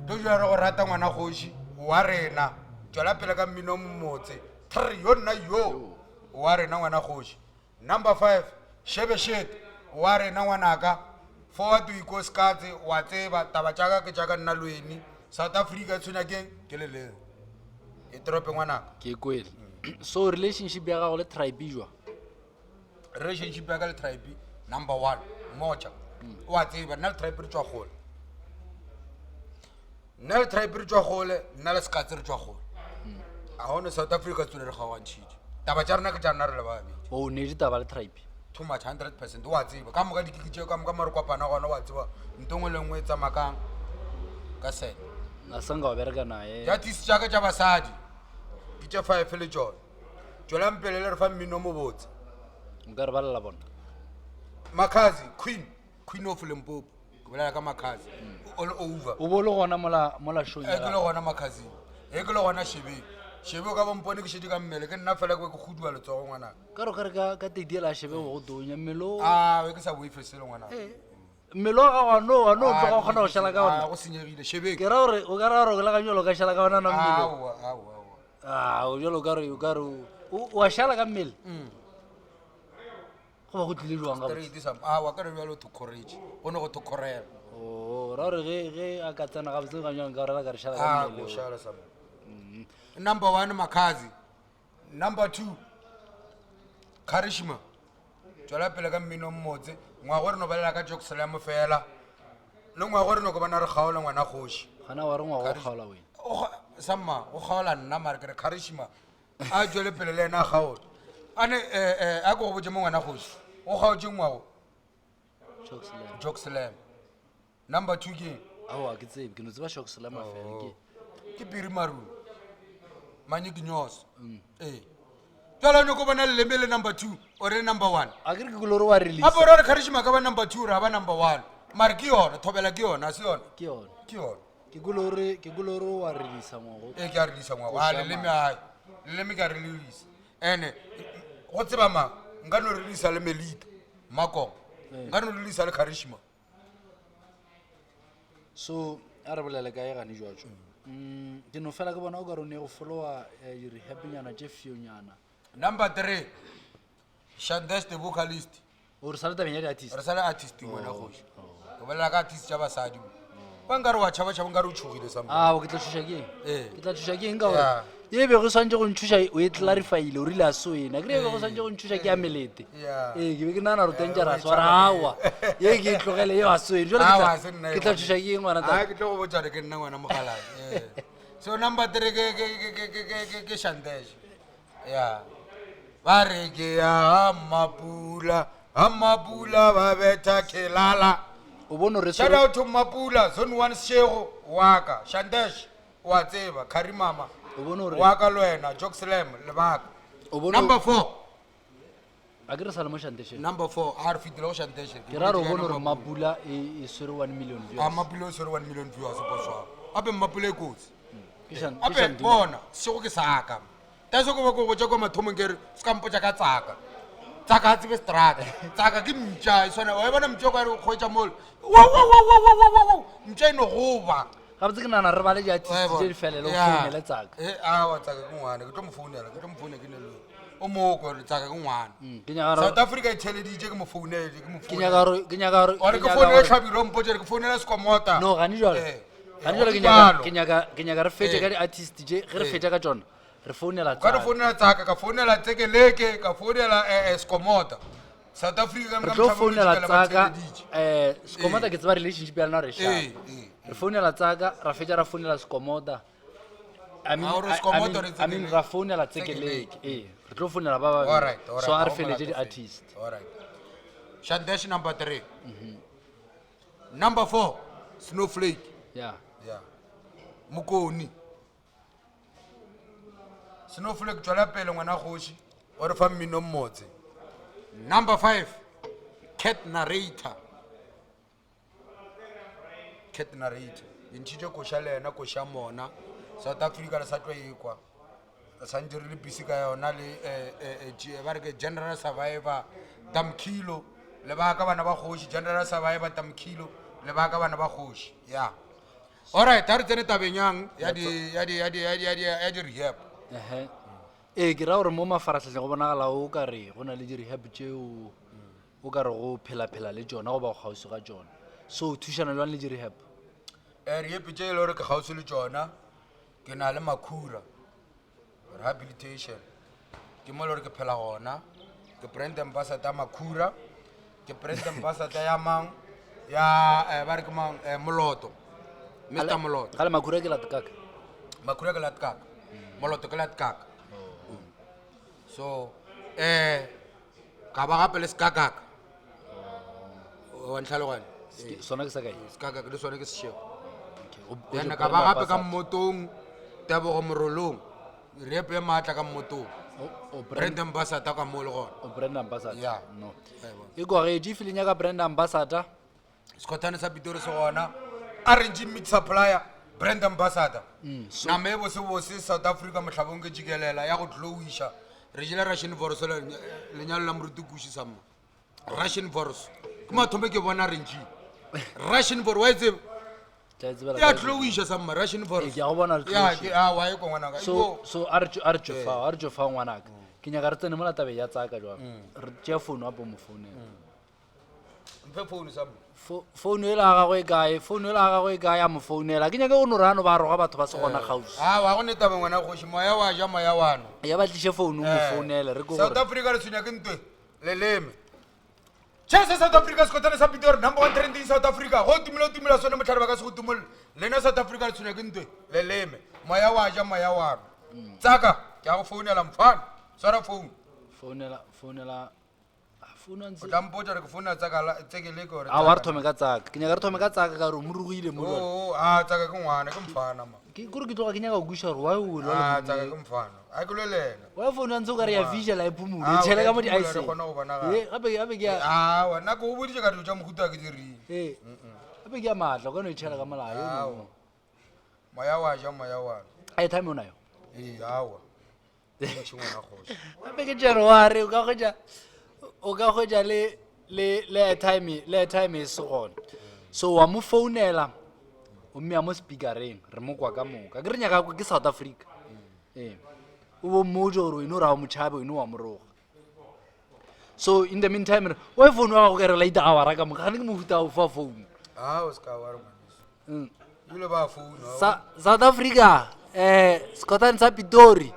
Tlo dula re go rata ngwana kgoši wa rena tšwela pele ka mmino o mobotse. Three yo nna yo wa rena ngwana kgoši. Number 5 Shebe Shit wa rena ngwanaka. Forward o iko skatse wa tseba taba tša ka ke tša ka nna lweni. South Africa e tshwenya keng ke le leng. E trope ngwanaka. Ke kwele. So relationship ya gago le Tribe jwa? Relationship ya ka le Tribe number 1 moja. Wa tseba nna le Tribe re tswa gole. Nna le Tribe re tswa gole, nna le Skatse re tswa gole. A gone South Africa tsone re kgaogantšhitše. Taba tša rena ke tša rena re le babedi. O ne ditaba le Tribe. Too much 100% wa tseba. Ka moka dikiki tšeo ka moka mo re kopana gona wa tseba nto nngwe le nngwe e tsamaya kang ka sene. A sa nka wa bereka naye. Di-artist tša ka tša basadi ke tše 5 le tšona. Tšwelang pele le re fa mmino o mobotse. Nka re balela bona. Makhazi Queen, Queen of Limpopo. Ke bolela ka Makhazi all over. O bo le gona mola mola show ya E ke le gona Makhazing. E ke le gona Shebeng. Shebe o ka bo mpone ke šetše ka mmele ke nna fela ke be ke kguduwa letsogo ngwanaka. Ka re o ka re ka ka tedi ela Shebe go tonya mmele o. A be ke sa boife selo ngwanaka. Mmele wa gago ano ano o tloga o kgona go šala ka ona. Go senyegile Shebeng. Ke ra gore o ka ra gore o le ga jalo o ka šala ka ona na mmele. Aowa aowa aowa. A o jalo o ka re o ka re o wa šala ka mmele. Go ba go tlile jwang ga Straight sa aowa ka re bjalo to courage. Go ne go to correla. Oh, ra gore ge ge a ka tsena gabotse ga jwang ka gore la ka re šala ka A mmele. go šala sa. Number 1 Makhazi. Number 2 Karishma. Tšwela pele ka mmino o mmotse. Ngwago re no balela ka jokes slam fela. Le ngwago re no ko bona re kgaola ngwana kgoši. Gana wa re ngwago o kgaola wena. O samma go kgaola nna mare ke re Karishma a tšwele pele le ena a kgaola. Ane a ko go botse mo ngwana kgoši. O kgaotše ngwago. Joke slam. Joke slam. Number 2 ke eng? Aowa ke tsebe, ke no tseba shock slam fela ke. Ke Piri Marung. Manye ke nyoso. Ee. Jwale o nyako bona leleme le number 2 or le number 1. A ke re ke kolore wa release. Gape o ra re Karishma ka ba number 2 ra ba number 1. Mare ke yona, thobela ke yona, a se yona. Ke yona. Ke yona. Ke kolore, ke kolore wa release ngwago. Ee ke a release ngwago. A leleme ai. Leleme ke a release. Ene go tseba mang nka no release le Melita Makong. Nka no release le Karishma. So a re bolele kae gane jwatso. Ke no fela ke bona o ka re o ne go followa di-rehab-nyana tše feonyana. Number 3 Shandesh the vocalist. O re sa le tabeng ya di-artist. Re sa le artist ngwana kgoši. Ke bolela ka artist tša basadi. Ba nkare wa tšhaba tšhaba nkare o tšhogile sa. Ah, ke tla tšhoša ke eng? Ee. Ke tla tšhoša ke eng ka gore ye bego e swantše go ntšhoša o e clarifyile o rile a se wena. Ke re ye bego e swantše go ntšhoša ke ya melete. Yeah. Ee, ke be ke nagana gore teng ra o e swara tšhaba aowa. Ye ke e tlogele yeo a se wena. Jwale ke Aowa, tla- a se nna ke tla yona. tšhoša ke eng ngwana Ah, tata? ke tlo go botša gore ke nna ngwana mogaladi. Ee. So number 3 ke ke ke ke ke ke ke ke Shandesh. Yeah. Ba re ke ya Mapula, ha Mapula ba betha khelala. O bone gore Shout out to Mapula, zone 1 Seshego wa ka, Shandesh wa tseba, Karimama. O bone gore Wa ka le wena, Joke Slam lebaka. O bone Number 4. A ke re sa le mo Shandesh. Number 4, a re fitile go Shandesh. Ke ra re o bone gore Mapula e swere 1 million viewers. A Mapula o swere 1 million viewers boswa. Ape Mapula e kotsi. Ke Shan- ke Ape Shandu. bona, sego ke saka. Taso ko ba ko botša kwa mathomong ke re se ka mpotša ka tsaka. Tsaka a tsebe strata. Tsaka ke mpša e swana. Wa e bona mpša o ka re o kgwetša mole. Wa wa wa wa wa wa wa wa. Mpša e no goba. Gabotse ke nagana re bale di-artist Wa e bona? tše di felele o Yeah. founele tsaka. Eh, aowa tsaka ke ngwana, ke tlo mo founela, ke tlo mo founela ke ne le wena. O mo kwe gore tsaka ke ngwana. Ke nyaka gore South Africa e theleditše ke mo founele, ke mo ke founele. nyaka gore ke nyaka gore Ore ke ke nyaka founele gore- Hlabirwa o mpotše gore ke founele Skomota. No, gane jwale. Eh, Gane eh, jwale go ke nyaka jwalo. ke nyaka ke nyaka re fetše Eh. ka di-artist tše, ge re Eh. fetša ka tšona re founela Ka re tsaka. founela tsaka, ka founela Tsekeleke, ka founela Skomota. South Africa ka Re moka tlo mohlabong founela le tšhikela ba tsaka theeleditše. um Skomota ke tseba relationship ya lena gore Ee, sharp. ee. Re founela tsaka ra fetša ra founela Skomota. I mean, Ah, ore I- I Skomota mean- re I mean Tsekeleke. ra founela Tsekeleke. Ee, re tlo founela ba babedi. Alright, alright, So a re ha ho feletse molato di-artist. fela. Alright. Shandesh number 3. Number 4, Snowflake. Yeah. Yeah. Mokoni. Snowflake tšwela pele ngwana kgoši o re fa mmino mmotse. Number 5, Cat Narrator. Cat Narrator. Ke ntšhitše koša le yena koša mona. South Africa re sa tlo ekwa. Re santše re le busy ka yona le eh, eh, eh, G- ba re ke General Survivor, Damkilo le ba ka bana ba kgoši General Survivor Damkilo le ba ka bana ba kgoši. Yeah. Alright, ha re tsene tabeng yang ya di ya di ya di ya di ya di ya di rehab. Ehe. Ee, ke ra gore mo mafaratlhatlheng go bonagala o ka re go na le di-rehab tšeo o ka re go phela-phela le tšona goba go kgauswi ga tšona. So o thušana jwang le di-rehab? Eh rehab tše e le gore ke kgauswi le tšona ke na le makhura rehabilitation ke mo e le gore ke phela gona ke brand ambassador ya makhura ke brand ambassador ya mang ya eh, ba re ke mang eh, moloto mr moloto Gale makhura ke latkaka. makhura ke latkaka moloto ke latkaka so eh ka ba gape le sekakaka wa ntlhaloganya Sona ke sa kae? sekakaka le sone ke sešego Okay, o- o then je ka ba brand gape ka ambassador. mmotong tebogo morolong repe e maatla ka mmotong O- o brand brand ambassador ka mo le gona o brand ambassador. Yeah. No. Ewa. E kwagetše e feeling ya ka brand ambassador. sekhothane sa pitori se gona rng meat supplier brand ambassador nama e bosebose south africa mohlabong ke tšikelela ya go tlowiša re jele russian voros lenyalo la moruti kuši samma russian voros ke mathome ke bona rng russian vor wa e tseba Tla e tsebela ya kae? tlowiša samma russian voros Ee, ke a go bona le Ya, tlowiša. ke- ah, wa e kwa ngwanaka So so a re tšwe- a re tšwe fao, a re tšwe fao ngwanaka. Ke nyaka re tsene mola tabeng ya tsaka jwang. Re tšea phone apo mo founela. mphe phone samma Founu ela ya gagwe e kae? Founu ela ya gagwe e kae a mo founela? Ke nyake go no re ano ba roga batho ba se gona kgauswi. a wa go ne taba ngwana kgoši moya wa ja moya wano Ya ba tliše founu o mo founele re ko south gore africa re tshwenya ke ntwe leleme chese south africa sekotane sa pitori number one trending south africa go tumile o tumela sone motlhare ba ka se go tumolole lena south africa re tshwenya ke ntwe leleme moya wa ja moya wano tsaka ke a go founela mfana swara phone founela founela ah, founu a o ntse tla mpotsa gore ke founela tsekeleke ore a wa re thome ka tsaka. Ke nyaka re thome ka tsaka ka gore o mo rogile mo jwale. a tsaka ke ngwana ke mfana ma Ke kore ke tloga ke nyaka go kwešiša gore why o lwa le a monna tsaka e. ke mfana a ke lwe le ena Why founu ya ntse o ka re ya visual a e phumule, Ah, e tšhele o ka ka mo e phumula, re di-ice-eng. kgone go bonagala. Ee, gape gape ke ya awa nna ke go boditse ka dilo tša mohuta ke dirile ee gape ke ya maatla o ka no e tšhela ka molao yo Awa. mongwe. moya wa ja moya wano Airtime o nayo ee awa ntšhi ngwana kgoši gape ke january o ka hwetša o ka hwetša le le le airtime le airtime e se gona so wa mo founela o mmea mo speakereng re mo kwa ka moka ke re nyaka kwa ke south africa ee o bo mmotse gore wena o ra o motšhabe wena wa moroga so in the meantime re o e founu wa gago ke re laita awara ka moka gane ke mohuta o fa founu a o se ka wa re ngwaneso ebile ba founa South Africa eh sekotane sa Pitori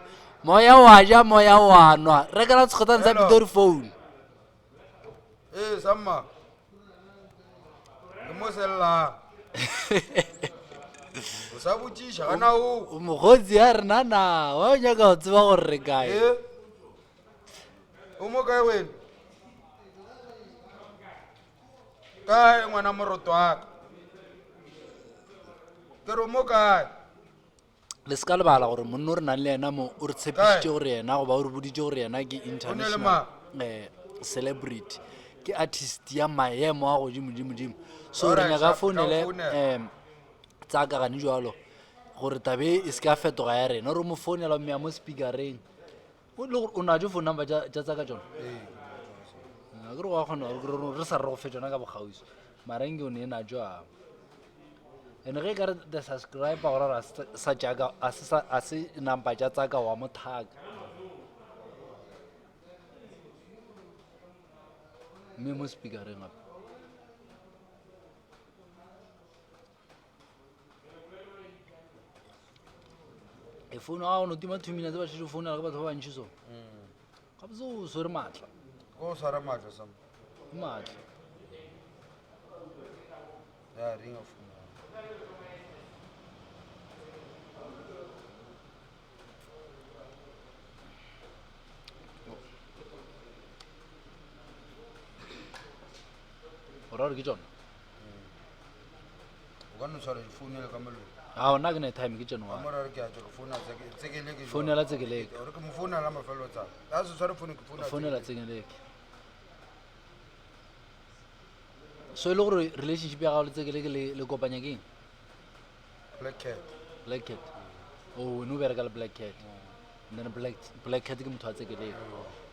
moya wa ja moya wa nwa rekela sekotane sa Hello. Pitori phone ee samma ke mo sellang o sa botšiša gana o o mokgotsi ya rena na wa o nyaka go tseba gore re kae ee o mo kae wena kae ngwana moroto waka ke re o mo kae le se ka lebala gore monna o re nang le yena mo o re tshepišitše gore yena goba o re boditše gore yena ke international mang? eh, celebrity ke artist ya maemo a godimodimodimo so re Alright, nyaka sharp, tla o founele founela. um tsa ka gane jalo gore tabe e se ka fetoga ya rena re mo founela mme ya mo speakereng O le gore o na jo phone number tša tša tsa ka tsona a ke re wa kgona gore re- re sa re go fe tsona ka bokgauswi mara nke o ne e na jo a and ge e ka re the subscriber gore a se sa tšaka a se sa- a se number tša tsaka wa mothaka mme mo speakereng gape e founu ga o no tima 2 minutes ba šetše o founela ke batho ba bantši so gabotse o swere maatla Ko o swara maatla sam. Maatla. Ya ringa phone. O ra gore ke tšona? O ka no tshwara difounu le ka mollo. A ona ke ne time ke tšone Ka wa. mora re ke a tšwa ke founa Tsekeleke jwang? Founela Tsekeleke. Ore ke mo founela mafelo tsa. A se tshware phone ke founa. Founela Tsekeleke. So e le gore relationship ya gago le Tsekeleke le le kopanya ke eng? Black Cat. Black Cat. Oh, wena o bereka le Black Cat. And then Black Cat ke motho wa Tsekeleke.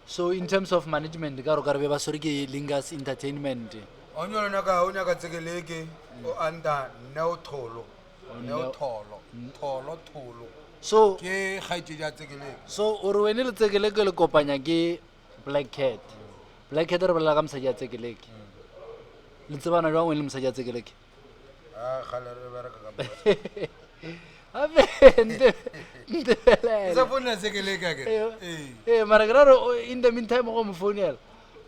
So in terms of management ka gore ka re be ba swere ke Lingas Entertainment. O nyolo nyaka o nyaka Tsekeleke o under Neo Tholo. O Neo Neo- Tholo. Tholo Tholo. So Ke kgaetšedi ya Tsekeleke. so o re wene le Tsekeleke le kopanya ke Black Cat. Black Cat re bolela ka mosadi ya Tsekeleke. Le tsebana jwang wene le mosadi ya Tsekeleke? Ah, kgale re bereka ka mo. Gape ntebelele. Sa founela Tsekeleke akere? Ee. Ee, mara ke ra gore in the meantime go mo founela.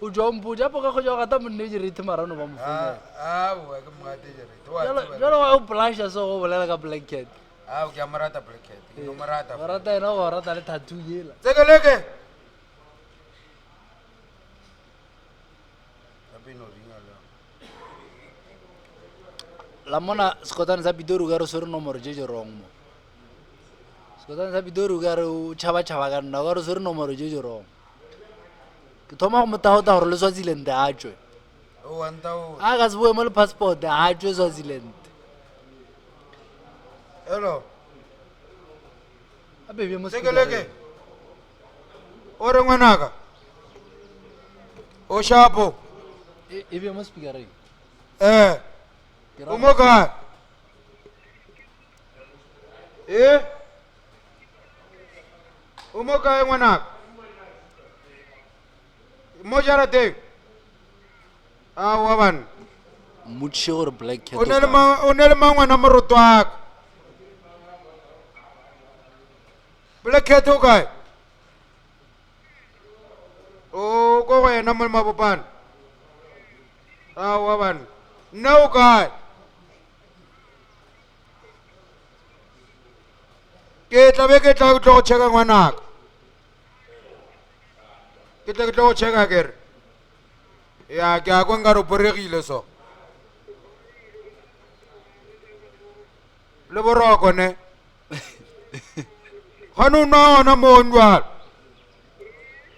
O jwa o mpotša gape o ka kgotša go gata monne jerete mara o no ba mo founela. Ah, aowa, ke mo gate jerete. Wa Jalo tseba. jalo wa o blusha so go bolela ka Black Cat. Ah, ke a mo rata Black Cat. Ke no mo rata. O rata yena go rata le tattoo yela. Tsekeleke. Gape e no ringa le. La mona sekotane sa Pitori o ka re o swere nomoro tše di wrong mo. Sekotane sa Pitori o ka re o tšhaba-tšhaba ka nna o ka re o swere nomoro tše di wrong. Ke thoma go mo taota gore le Swaziland a tšwe. O wa ntaola. A ka se boe mo le passport a tšwe Swaziland. Hello. A bebe mo Tsekeleke. O re ngwanaka. O shapo. E e be mo speakereng. Eh. Ke ra O mo kae? Eh? O mo kae ngwanaka? Mo jarateng? Aowa banna. Mmotšiše gore Black Cat O ne le o kae. mang o ne le mang ngwana moroto wa ka? Black Cat o kae? O ko go yena mo Mabopane. Aowa banna. Nna o kae? Ke tla be ke tla ke tlo go checka ngwanaka. Ke tla ke tlo go checka ke re. Ya ke a kwa nkare o poregile so. Le boroko ne. Gane o nwa gona mo jwalo.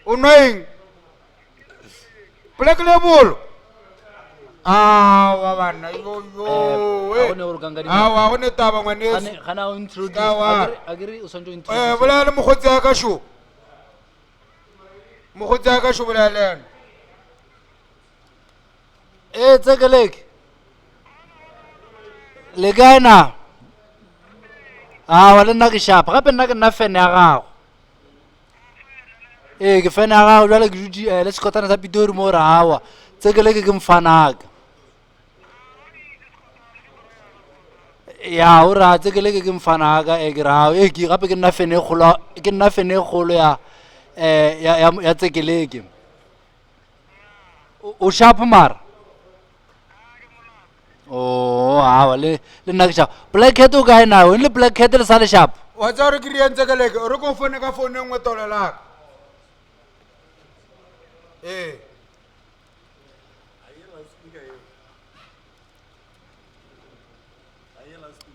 O nwa eng? Black Label. Aowa banna yo yo. Eh, ga go ne gore o ka nka dinako. Aowa go ne taba ngwaneso. Gane gana o introduce. Ka wa. A ke re o swantse o Eh, introduce. bolela le mokgotsi wa ka šo. Mokgotsi wa ka šo bolela le ena. Eh Tsekeleke. Le kae na? Aowa le nna ke shapa gape nna ke nna fan ya gago. Ee ke fan ya gago jwale ke dutše eh, le sekotana sa Pitori mo re aowa Tsekeleke ke mfanaka. Ya o ra Tsekeleke ke mfanaka e ke ra e ke gape ke nna fan e kgolo ke nna fan e kgolo ya eh ya ya, ya Tsekeleke. O sharp mara? Oh, aowa le le nna ke sharp. Black Cat o kae na? Wena le Black Cat le sa le sharp? Wa tseba gore ke riang Tsekeleke, o re ko foune ka founu e nngwe tolo la ka. Ee.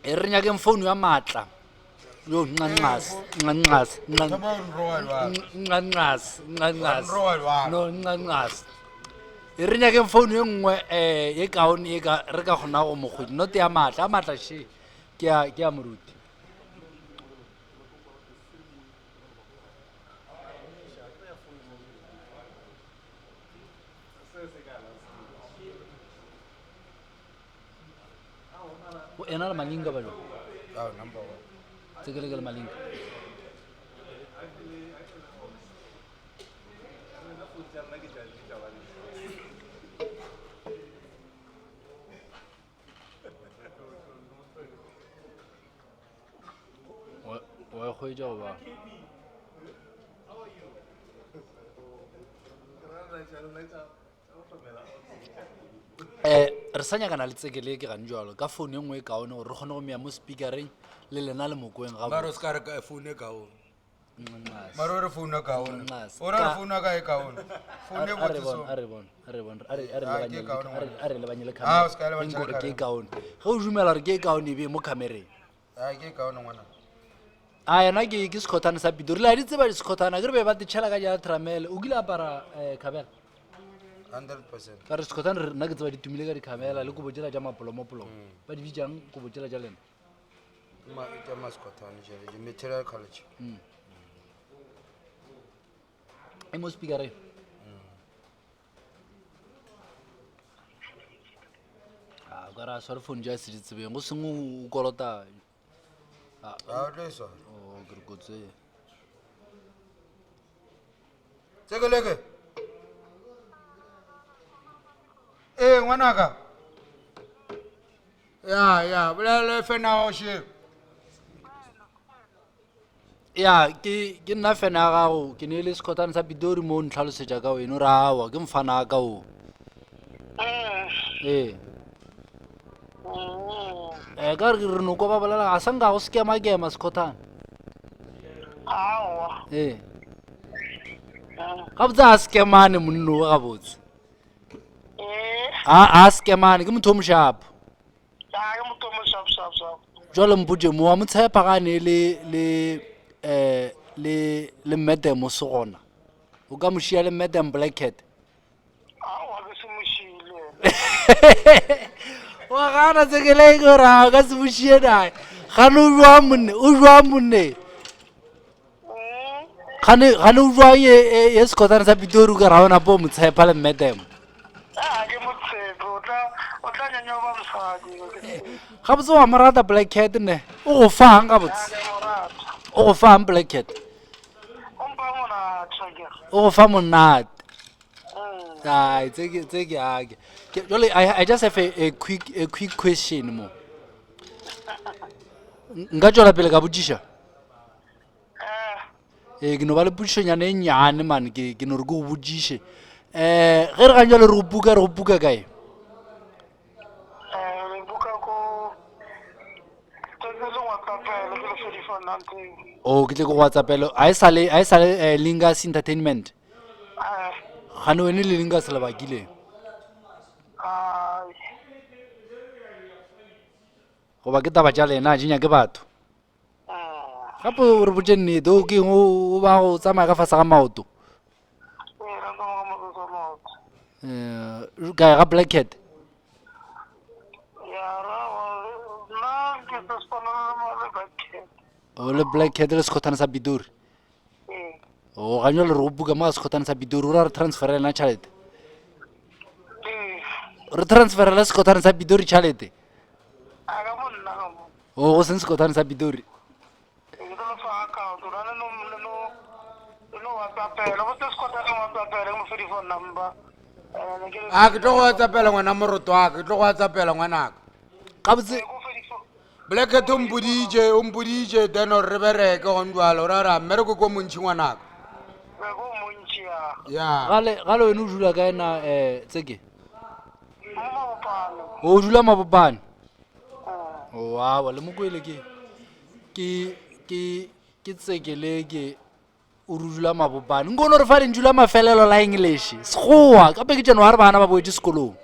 E re nyakeng founu ya maatla. Yo ncanqas, ncanqas, Thoma go nroga jwalo. ncanqas, ncanqas. Nroga jwalo. No ncanqas. E re nyakeng founu e nngwe eh ye kaone ye ka re ka kgona go mo kgwedi. Not ya maatla, ya maatla she ke ya ke ya moruti. O ena le Malinga ba jwang? Ao, number one. Tsekeleke le Malinga. Wa e hwetša goba? Re sa nyakana le tsekeleke gane jalo ka phone e nngwe e kaone gore re kgone go meya mo speakereng le lena le mokweng Mara o gabotse. se ka re ka phone e kaone. Mara o re phone e kaone. Nxas. O re Ka- phone ya ka e kaone. Phone e A re botse bone, so. a re bone, a re bone, a re- a re Ah, lebanye ke e le kaone a re- ngwana. a re lebanye le Ah, camera. o se ka lebantšha Eng le gore ke e camera. kaone. Ge o dumela gore ke e kaone e bee mo camereng. Ah, ke e kaone ngwana. A yena ke ke sekhothane sa Pitori. Le a di tseba disekhothane, akere be ba te tšhela ka ja tramele. O kile a apara eh, khabela? 100%. Ka re sekhothane re nna ke tseba di tumile ka dikhamela le kobo tšela tša mapolomopolomo. Ba di bitšang kobo tšela tša lena? Ma ke mascothane jele, je material college. E mo speakereng. A o ka re a sware phone ja se di tsebeng go sengwe o kolota. Ah, o tlo e swara. Oh, ke re kotse. Tsekeleke. Ee, ngwanaka. Ya, ya, bolela le fena wa gago. Ya, ke ke nna fene ya gago, ke ne le sekhothane sa Pitori mo o ntlhalosetša ka wena o re aowa ke mfana wa ka o. Ee. Eh, ka re re no kwa ba bolela ga sa nka go sekema-kema sekhothane. Aowa. Ee. Gabotse a sekemane monno o gabotse. Ee. A a sekemane ke motho o moshapo. A ke motho o mo sharp sharp sharp. Jwale mpotše mo wa mo tshepa ga ne le le eh le le madam o se gona. O ka mo šia le madam Black Cat. Aowa ke se mo šile. Wa gana tsekele ke gore a ka se mo šie nae. Gane o jwang monne, o jwang monne. Gane gane o jwang ye ye- ye sekhothane sa Pitori o ka ra ona po mo tshepa le madam. A ke mo tshepe o tla o tla nyanyoba mosadi. Gabotse wa mo rata Black Cat ne. O go fang gabotse? Ke mo rata. O go fang Black Cat? O mpa monate akere. O go fa monate. Ai, tse ke tse ke a ke. Ke- Jwale I just have a quick question mo. Nka tšwela pele ka botšiša? Ee, ke no ba le potšišonyana e nnyane man, ke ke no re ke go botšiše. Eh, ge re gantšwale re go puka re go puka kae? Eh, re buka ko tsatsi le WhatsApp-ele ke le fe di-phone number. Oh, ke tle ke go WhatsApp-ele. A e sale a e sale eh, Lingas Entertainment. Eh, Gane wene le Lingas le bakile. ai. Goba ke taba tša lena, di nyake batho. Gape o re botše nnete, o keng o o ba go tsamaya ka fase ga maoto? Ee, ka tsamaya ka maoto a maoto. Eh, kae ga Black Cat? Ya, ra, nna ke se spana le Black Cat. O le Black Cat le sekhothane sa Pitori. Ee. O ganywa le re go buka mo ga sekhothane sa Pitori, o ra re transferele na tšhelete. Ee. Re transferele sekhothane sa Pitori tšhelete. A ka mo nna ka mo. O go seng sekhothane sa Pitori. Ke tlo le fa account, o na le no le no le no WhatsApp-ela. Botse sekhothane WhatsApp-ele ke mo fe di-phone number. Eh, ne ke le- A ke tlo go WhatsApp-ela ngwana moroto wa ka, ke tlo go WhatsApp-ela ngwanaka. Gabotse Ke fe di-phone- Black Cat o mpoditše, o mpoditše then gore re bereke gone jwale, o ra gore a mmereko ke o montši ngwanaka. Mmereko o montši ya. Ya. gale gale wena o dula kae na eh Tseke? Mo Mabopane. O dula Mabopane. Wow, le mokwele ke ke ke ke Tseke le ke o re dula Mabopane. Nkono re fa lentšu la mafelelo la English. Sekgowa, ka peke January bana ba boetše sekolong.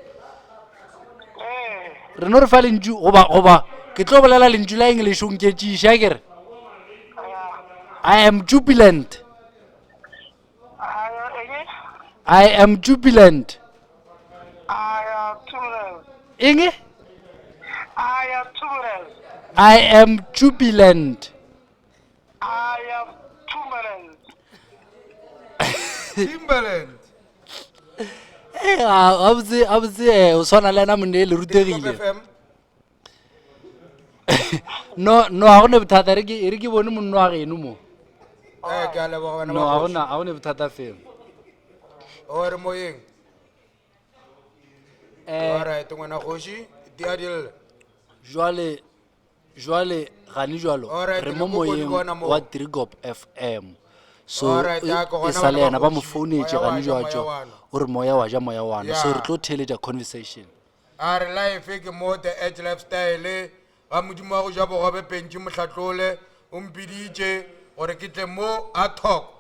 Re no re fa lentšu goba goba ke tlo bolela lentšu la English o nketšiše akere. I am jubilant. I am jubilant. I am jubilant. Eng? I am jubilant. I am jubilant. I am jubilant. Timberland. Eh, gabotse gabotse eh, o swana le yena monne le rutegile. FM. No no ga gone bothata re ke e re ke bone monno wa geno mo. Eh, ke a leboga bana No ba ga kgoši. gona ga gone bothata fela. O re moyeng. Eh, Alright, ngwana kgoši, di a dilla. jwale jwale gane jwalo Alright, re mo le koko di moyeng bona mo. wa Trigop FM. So Alright, e ya, ke e gona sa le bana ba yena ba mo kgoši. founetše Moya wa gane ja, moya jwatšo wa nwa. o re moya wa ja moya wa nwa. So re Ya. tlo theeletša conversation. A re life ke mo The Edge Lifestyle, ga Modimo wa go ja bogobe Pentši Mohlatlole o mpiditše gore ke tle mo a thoko.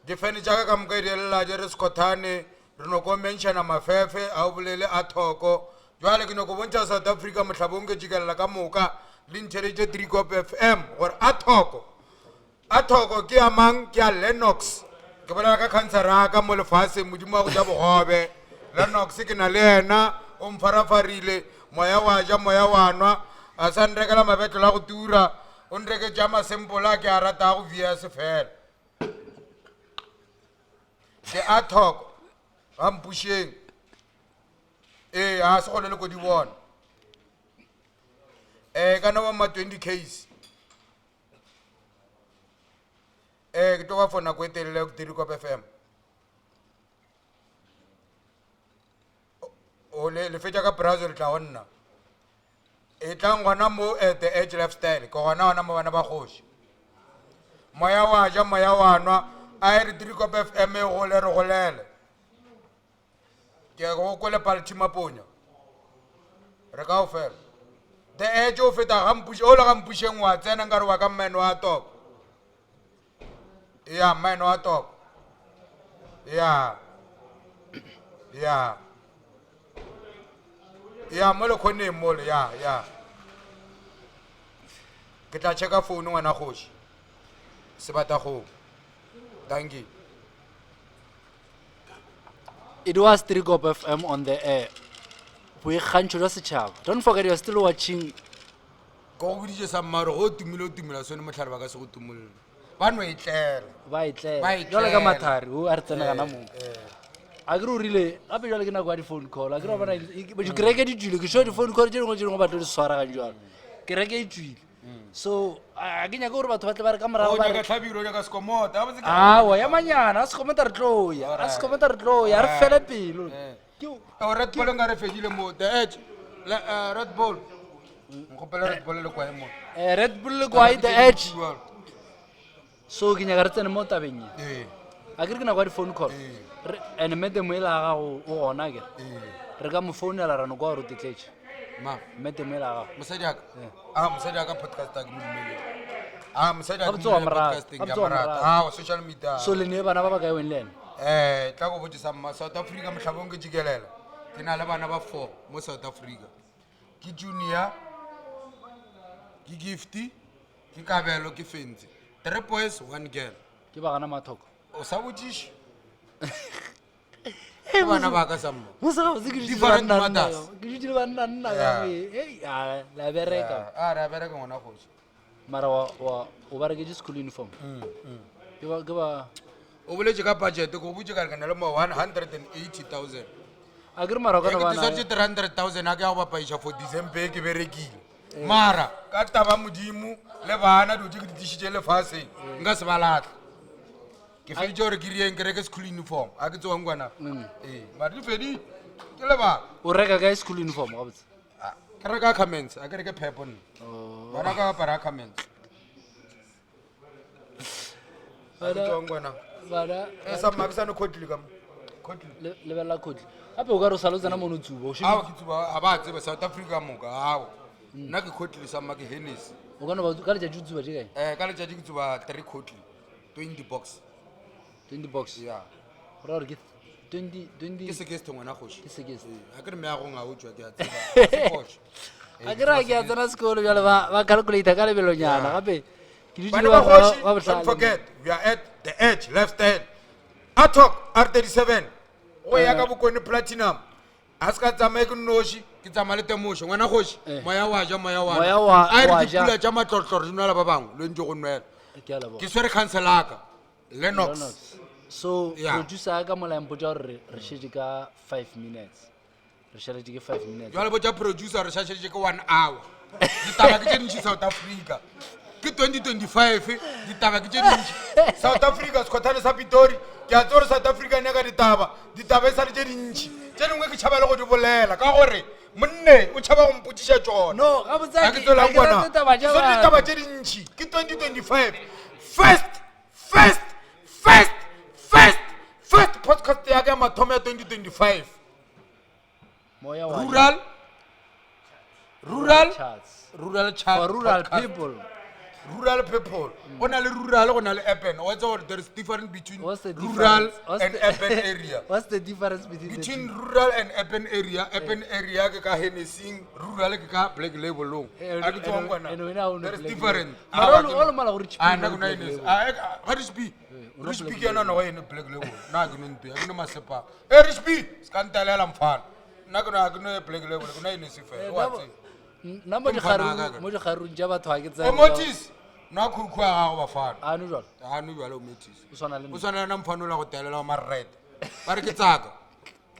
Difene tša ka ka moka di lla di re Sekhothane, re no ko menšana mafefe, a o bolele a thoko. Jwale ke nyako bontšha South Africa mohlabong ke tšikelela ka moka le ntheletše Driekop FM gore a thoko. A thoko ke ya mang? Ke ya Lennox. Ke bolela ka khansara ya ka mo lefaseng, Modimo wa go ja bogobe. Lennox ke na le yena, o mfarafarile, moya wa ja, moya wa nwa. A sa nrekela mabetlelo a go tura, o nreketše a masempola a ke a ratago VS fela. Ke a thoko, ga mpušeng. Ee, a se gone le ko di bona. Eh, ka no ba ma 20 case. Eh, ke tlo ba for nako e telele go Dirikop FM. O le le fetša ka Brazil tla go nna. E tlang gona mo at the Edge Lifestyle, ke gona gona mo bana ba kgoši. Moya wa ja, moya wa nwa, a e re Dirikop FM e gole re golele. Ke go kwele Palthi Maponya. Re ka ofela. The Edge o feta ga Mpuše, o le ga Mpušeng wa tsena nkare wa ka mmaeno wa topo. Ya, mmaeno wa topo. Ya. Ya. Ya, mo le khoneng mole, ya, ya. Ke tla checka phone ngwana kgoši. Sebatakgomo. Dankie. It was Trikop FM on the air. Boikgantšho jwa setšhaba. Don't forget you're still watching. Ke go boditše sa mmaro go tumile o tumela sone mohlare ba ka se go tumolle. Ba no e tlela. Ba e tlela. Ba e Jwale ka tlela. mathari o a re tsena gana moo. Eh, A ke re o rile gape jwale ke nako ya di-phone call. A ke re wa bona dikereke di tswile ke sure di-phone call tše dingwe tše dingwe ba tlo di swaraganye jalo. Kereke e tswile. So a ke nyake gore batho ba tle ba re ka morago O ba nyaka re hlabirwa, o nyaka sekomota. Gabotse ke- awa ya manyana a sekomota re tlo ya a sekomota re tlo ya re fele pelo Eh. Ke- Oh, Red Bull nka re fedile mo. The Edge. Le, eh, Red Bull. Nkgopela Red Bull le kwae mo. Eh, red bull le kwae the edge so ke nyaka re tsene mo tabeng ye Ee, a ke re ke nako ya di-phone call Ee. Re- and madam ela ya gago o gona kere ee. re ka mo founela ra no kwa gore o tetletše Ma, madam ela ya gago mosadi wa ka. Eh. Ah, mosadi wa ka podcast a ke mo dumelele. Ah, mosadi wa ka Gabotse wa mo mo rata, podcasting, ke a gabotse wa mo mo rata. rata. Ah, social media. so le ne bana ba ba kae weng le ene Eh, tla go botse sa mma South Africa mohlabong ke tšikelela. Ke na le bana ba four mo South Africa. Ke Junior, ke Gifty, Ke Kabelo, ke Fentse. Three boys, one girl. Ke ba gana mathoko. O sa botšiše. Ke bana ba ka sa mma. Mose gabotse ke dutše le Different banna nna mothers. ke dutše le banna nna ka Yeah. mo ei a la bereka. A re a bereka ngwana kgoši. Mara wa wa o ba reketše school uniform. Ke ba ke ba O boletše ka budget, ko botše ka re ke na le mo 180,000. a ke re mara o ka no Ke ba ke tshwanetse na 300,000 a ke ya go bapaiša for December ke berekile. Mara ka taba Modimo le bana dilo tše ke di tlišitše lefaseng nka se ba latlhe. Ke feditše gore ke rieng ke reke school uniform a ke tsewang kwana. Ee, mara di fedile ke lebaka. O reka kae school uniform gabotse? Ah, Ke reka Ackermans, a ke reke Pep nna. Bana ka apara Ackermans. A ke tsewang kwana. Bana Eh, sa mma ke sa no Cotley ka mo. Cotley. lebelela kotli. Gape o ka re o sa le tsena mono tsuba. O šetše Ao ke tsuba ga ba tseba South Africa moka ao. Nna ke Cotley sa mma ke Hennessy. o ka no ba ka letšatši o tsuba tše kae? Eh, ka letšatši ke tsuba 3 Cotley. 20 box. 20 box. Yeah. Go ra gore ke 20 20 Ke sekeste ngwana kgoši. Ke sekeste. Ee, a ke re meagong a o tšwa ke a tseba. Ga se phošo. Ee, A ke re a ke a tsena sekolo bjale ba ba calculator ka lebelonyana gape ke dutše Bana le ba ba kgoši, ba don't bohlale. forget, we are at the edge, lifestyle. Atok R37, go ya ka bokone platinum. A se ka tsamaye ke nnoši, ke tsamaya le temošo. Ngwana kgoši, Eh. moya wa ja, moya wa Moya nwa. wa- A re wa ja. dipula tša matlorotloro di nwela ba bangwe, lo ntše go nwela. Ke a leboga. Ke swere council-aka, Lennox. Lennox. So Yeah. producer ya ka mola mpotša gore re re šetše ka 5 minutes. Re šaletše ke 5 minutes. Jwale botša producer re šašeditše ke 1 hour. Ditaba ke tše dintši South Africa. Ke 2025, ditaba ke tše dintši. South Africa, sekhothane sa Pitori, ke a tseba gore South Africa e nyaka ditaba. Ditaba e sa le tše dintši. Tše dingwe ke tšhaba le go di bolela ka gore monne o tšhaba go mpotšiša tšona. No, gabotse A a ke ke tswela a ke kwana. rate taba tša Ke swere batho. ditaba tše dintši. Ke 2025. First, first, first, first, first podcast ya ka ya mathomo ya 2025. Moya wa ja. Rural. Rural Charts. Rural Chat For rural Podcast. people. Rural people. Go na le rural, go na le urban. Wa tseba gore there is difference between What's the rural difference? What's and the- urban area. What's the difference between the Between two? rural and urban area, urban area ke ka Hennesing, rural ke ka Black Label-ong. Eh, A ke tsebang kwana. and wena ha o no There is Black different. Label. Mara Ah, o lo- o lo mala gore Rich P Ah, o nna no ke no Black Hennessy. Label. Ah, eh, ga Rich P. o no Rich P Black ke yena no ene Black Label. Nna ke no ntwe, ha ke no masepa. Eh Rich P, se ka ntelela mfana. Nna ke no ha ke no Black Label, ke no Hennessy fela. Eh, Wa nna- tseba. Nna mo Ke mfana dikgaruru- wa ka. mo dikgarurung tša batho ga ke tsene O Motis, nwa khukhu ya gago bafana. a no jalo Ha no jwale o Motis. o swana le O nna. tshwana le nna mfana o la go telela wa marete. Ba re ke tsaka.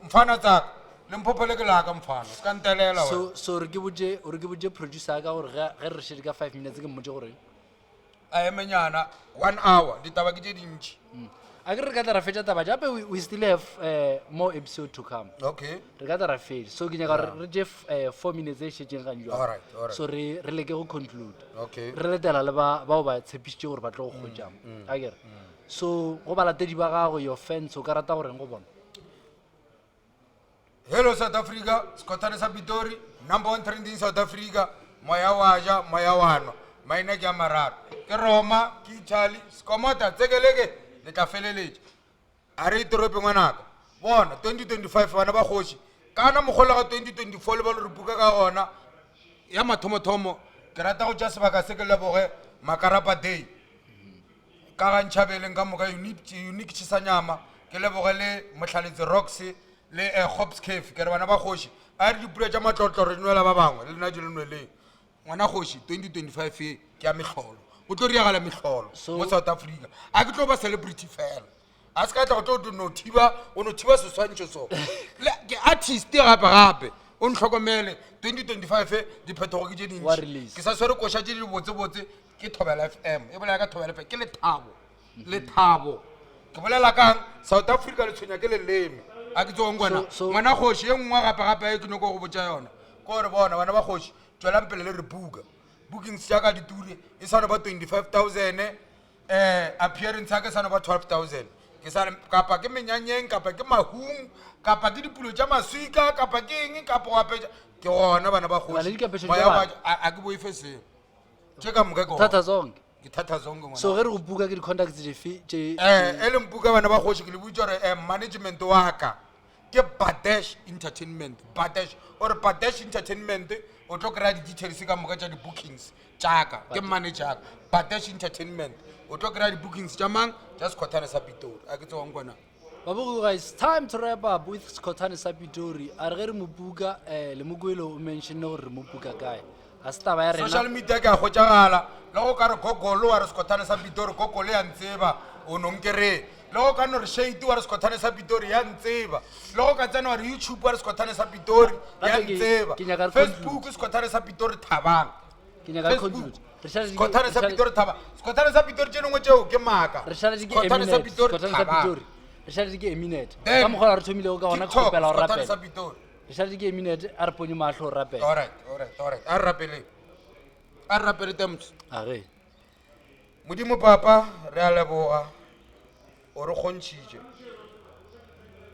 Mfana tsaka. Limpopo le ke laka mfana. Se ka ntelela wena. so so re ke botse o re ke botse producer ya ka gore ge ge re šedi ka five minutes ke mmotse gore A emenyana one hour. Ditaba ke tše dintši. a ke re ka tla ra fetša taba jape we, we still have uh, more episode to come Okay. re ka tla ra fetša so ke nyaka gore re tše 4 minutes e šetšeng gang jwale. Alright, alright. so re re leke go conclude Okay. re letela le ba bao ba tshepišitše gore ba tlo go kgotšang a kere so go balatedi ba gago your fans o ka rata goreng go bona Hello South Africa, Skothane sa Pitori, number one trending South Africa, moya wa ja, moya wa nwa. Maina ke a mararo. Ke Roma, ke Italy, Skomota, tsekeleke, le tla feleletša. A re itorope ngwanaka. Bona 2025 bana ba kgoši. Kana mogola ga 2024 le ba le re buka ka gona ya mathomothomo ke rata go tša sebaka se ke leboge Makarapa Day. Ka ga ntšhabeleng ka moka unique unique Chisanyama ke leboge le Mohlaletsi Rocks le eh, Hops Cave ke re bana ba kgoši a re dipula tša matlotlo re nwela ba bangwe le nna di le nweleng ngwana kgoši 2025 e ke ya mehlolo go tlo riagala mehlolo So- mo South Africa a ke tlo ba celebrity fela a se ka tla go tlo no thiba o no thiba seswantšho so Le- ke artist gape gape o ntlhokomele 2025 e, diphetogo ke tše Wa dintši release. ke sa swere koša tše di botsebotse ke Thobela FM e bolela ka Thobela FM ke lethabo lethabo ke bolela kang South Africa le tshwenya ke leleme a ke tsewang kwana So- so- ngwana kgoši ye nngwe gape gape e ke nyako go botša yona ke gore bona bana ba kgoši tswelang pele le re buka bookings tša ka diture e swane ba 25000 um appearance ya ka e swane ba 12000 ke sa kapa ke menyanyeng kapa ke mahung kapa ke dipulo tša maswika kapa ke eng kapa go apetša ke gona bana ba Ba le dikapešo Moya tša wa bana. a a ke boife selo tše ka moka ke gona. thata zonke ke thata zonke ngwana. so ge re go buka ke di-contacts dife tše Eh, e leng buka bana ba kgoši ke le botsa gore eh, management wa ka ke Badesh Entertainment Badesh ore Badesh Entertainment o tlo kry-a di-details ka moka tša di-bookings tšaka ke manager ka Badesh Entertainment o tlo kry-a di-bookings tša mang tša Sekhothane sa Pitori a ke tsewang kwana Babugu guys, time to wrap up with Skothane sa Pitori. A re ge re mo buka eh le mokwele o mentionne gore re mo buka kae. A se taba ya social rena. media ke a kgotšagala le go ka re google wa re Sekhothane sa Pitori google ya ntseba o no nkeree le go ka no re shade wa re Sekhothane sa Pitori ya ntseba le go ka tsena wa re YouTube wa re Sekhothane sa Pitori ya Gape ke- ntseba ke nyaka re Facebook Sekhothane sa Pitori Thabang Ke nyaka re Facebook conclude. Re šaletše ke- Sekhothane re sa šale- Pitori Thabang Sekhothane sa Pitori tše dingwe tšeo ke maaka Re šaletše ke Sekhothane sa Eminet. Pitori Skothane sa Thabang Pitori. Re šaletše ke Eminet. Then, Ka mokgwa o re thomilego ka gona ke TikTok kgopela go Sekhothane sa rapela. Pitori Re šaletše ke Eminet a re ponye mahlo go rapela. alright alright alright a re rapeleng a re rapele Thames A ge. Modimo Papa re a leboga o re kgontšhitše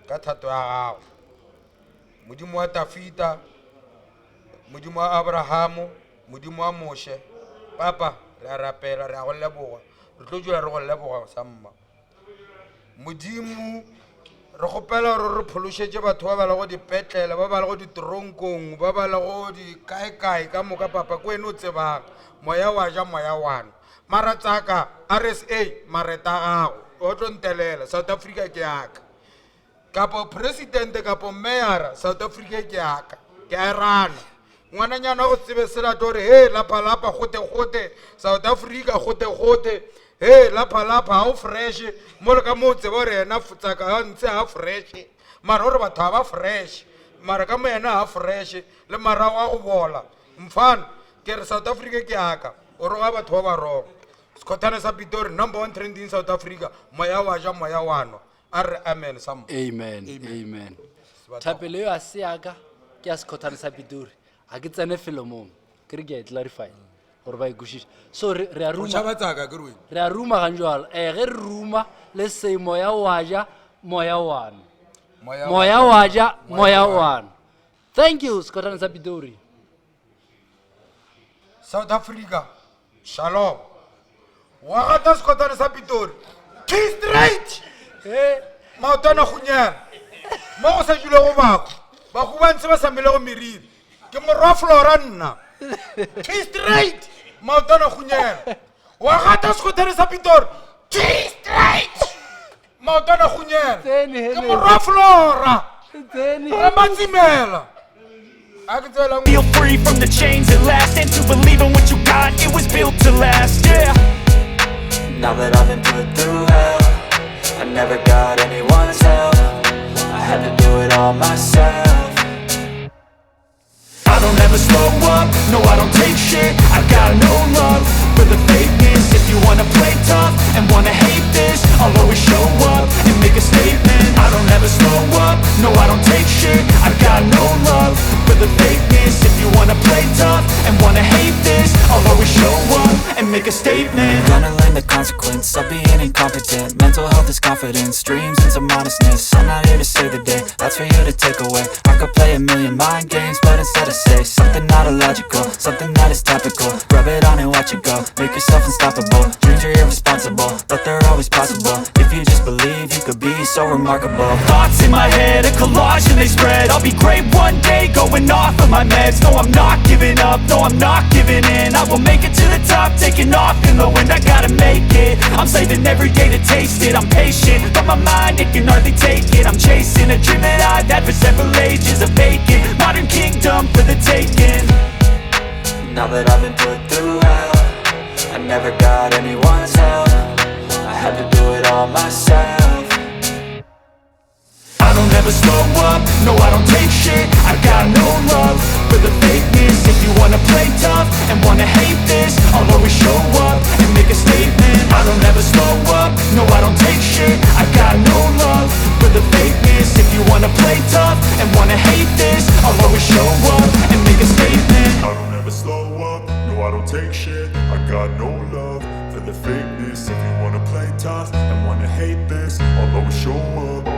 ka thato ya gago Modimo wa Tafita Modimo wa Abrahamo Modimo wa Moshe Papa re a rapela re a go leboga re tlo dula re go leboga sa mma Modimo re kgopela gore re phološetše batho ba ba lego dipetlele ba ba lego ditoronkong ba ba lego dikaekae ka moka papa ke wene o tsebang moya wa ja moya wa nwa mara tsaka RSA mareta a gago o tlo ntelela South Africa ke yaka kapo president kapo mayor South Africa ke yaka ke a e rana ngwananyana go tsebe sela tlo re he lapa lapa gote gote South Africa gote gote he lapa lapa ha o fresh mo le ka mo o tseba gore yena tsaka ha ntse ha fresh mara ore batho ga ba fresh mara ka mo yena ha fresh le marago a go bola mfana ke re South Africa ke yaka o roga batho ba ba wrong Sekhothane sa Pitori number one trending South Africa moya wa ja moya wa nwa a re amen sam Amen. Amen. Thapelo eo a se yaka ke ya Sekhothane sa Pitori. Ga ke tsene felo moo. Ke re ke a e clarify gore ba e kwešiše. So re re a o ruma. tšhaba tsaka ke re wena Re a ruma gang jwalo. Eh ge re ruma le se moya wa ja moya wa nwa. moya Moya wa ja moya wa nwa. Thank you Sekhothane sa Pitori. South Africa Shalom wa gata sekotane sa Pitori T straight maotwana khunyela mo go sa dulego bako bahu ba ntse ba sa melego meriri ke morwa Flora nna T straight maotwana khunyela wa gata sekotane sa Pitori T straight maotwana khunyela Tsene, ke hele. morwa Flora Tsene. Ramatsimela a ke tsela Feel free from the chains at last And to believe in what you got, it was built to last, yeah Now that I've been put through hell I never got anyone's help I had to do it all myself I don't ever slow up, no I don't take shit I got no love for the fakeness If you wanna play tough and wanna hate this I'll always show up and make a statement I don't ever slow up, no I don't take shit I got no love for the fakeness If you wanna play tough and wanna hate this I'll always show up and make a statement Gonna learn the consequence of being incompetent Mental health is confidence, dreams and some honestness I'm not here to save the day, that's for you to take away I could play a million mind games, but instead I say Something not illogical, something that is topical Rub it on and watch it go, make yourself unstoppable Dreams are irresponsible, but they're always possible If you just believe, you could be so remarkable Thoughts in my head, a collage and they spread I'll be great one day, going off of my meds No, I'm not giving up, no, I'm not giving in I will make it to the top, taking off in the wind I gotta make it, I'm saving every day to taste it I'm patient, but my mind, it can hardly take it I'm chasing a dream that I've had for several ages A vacant, modern kingdom for the taking Now that I've been put through hell I never got anyone's help I had to do it all myself I don't ever slow up, no I don't take shit I got no love for the fakeness If you wanna play tough and wanna hate this I'll always show up and make a statement I don't ever slow up, no I don't take shit I got no love for the fakeness If you wanna play tough and wanna hate this I'll always show up and make a statement I don't ever slow up, no I don't take shit I got no love for the fakeness If you wanna play tough and wanna hate this I'll always show up.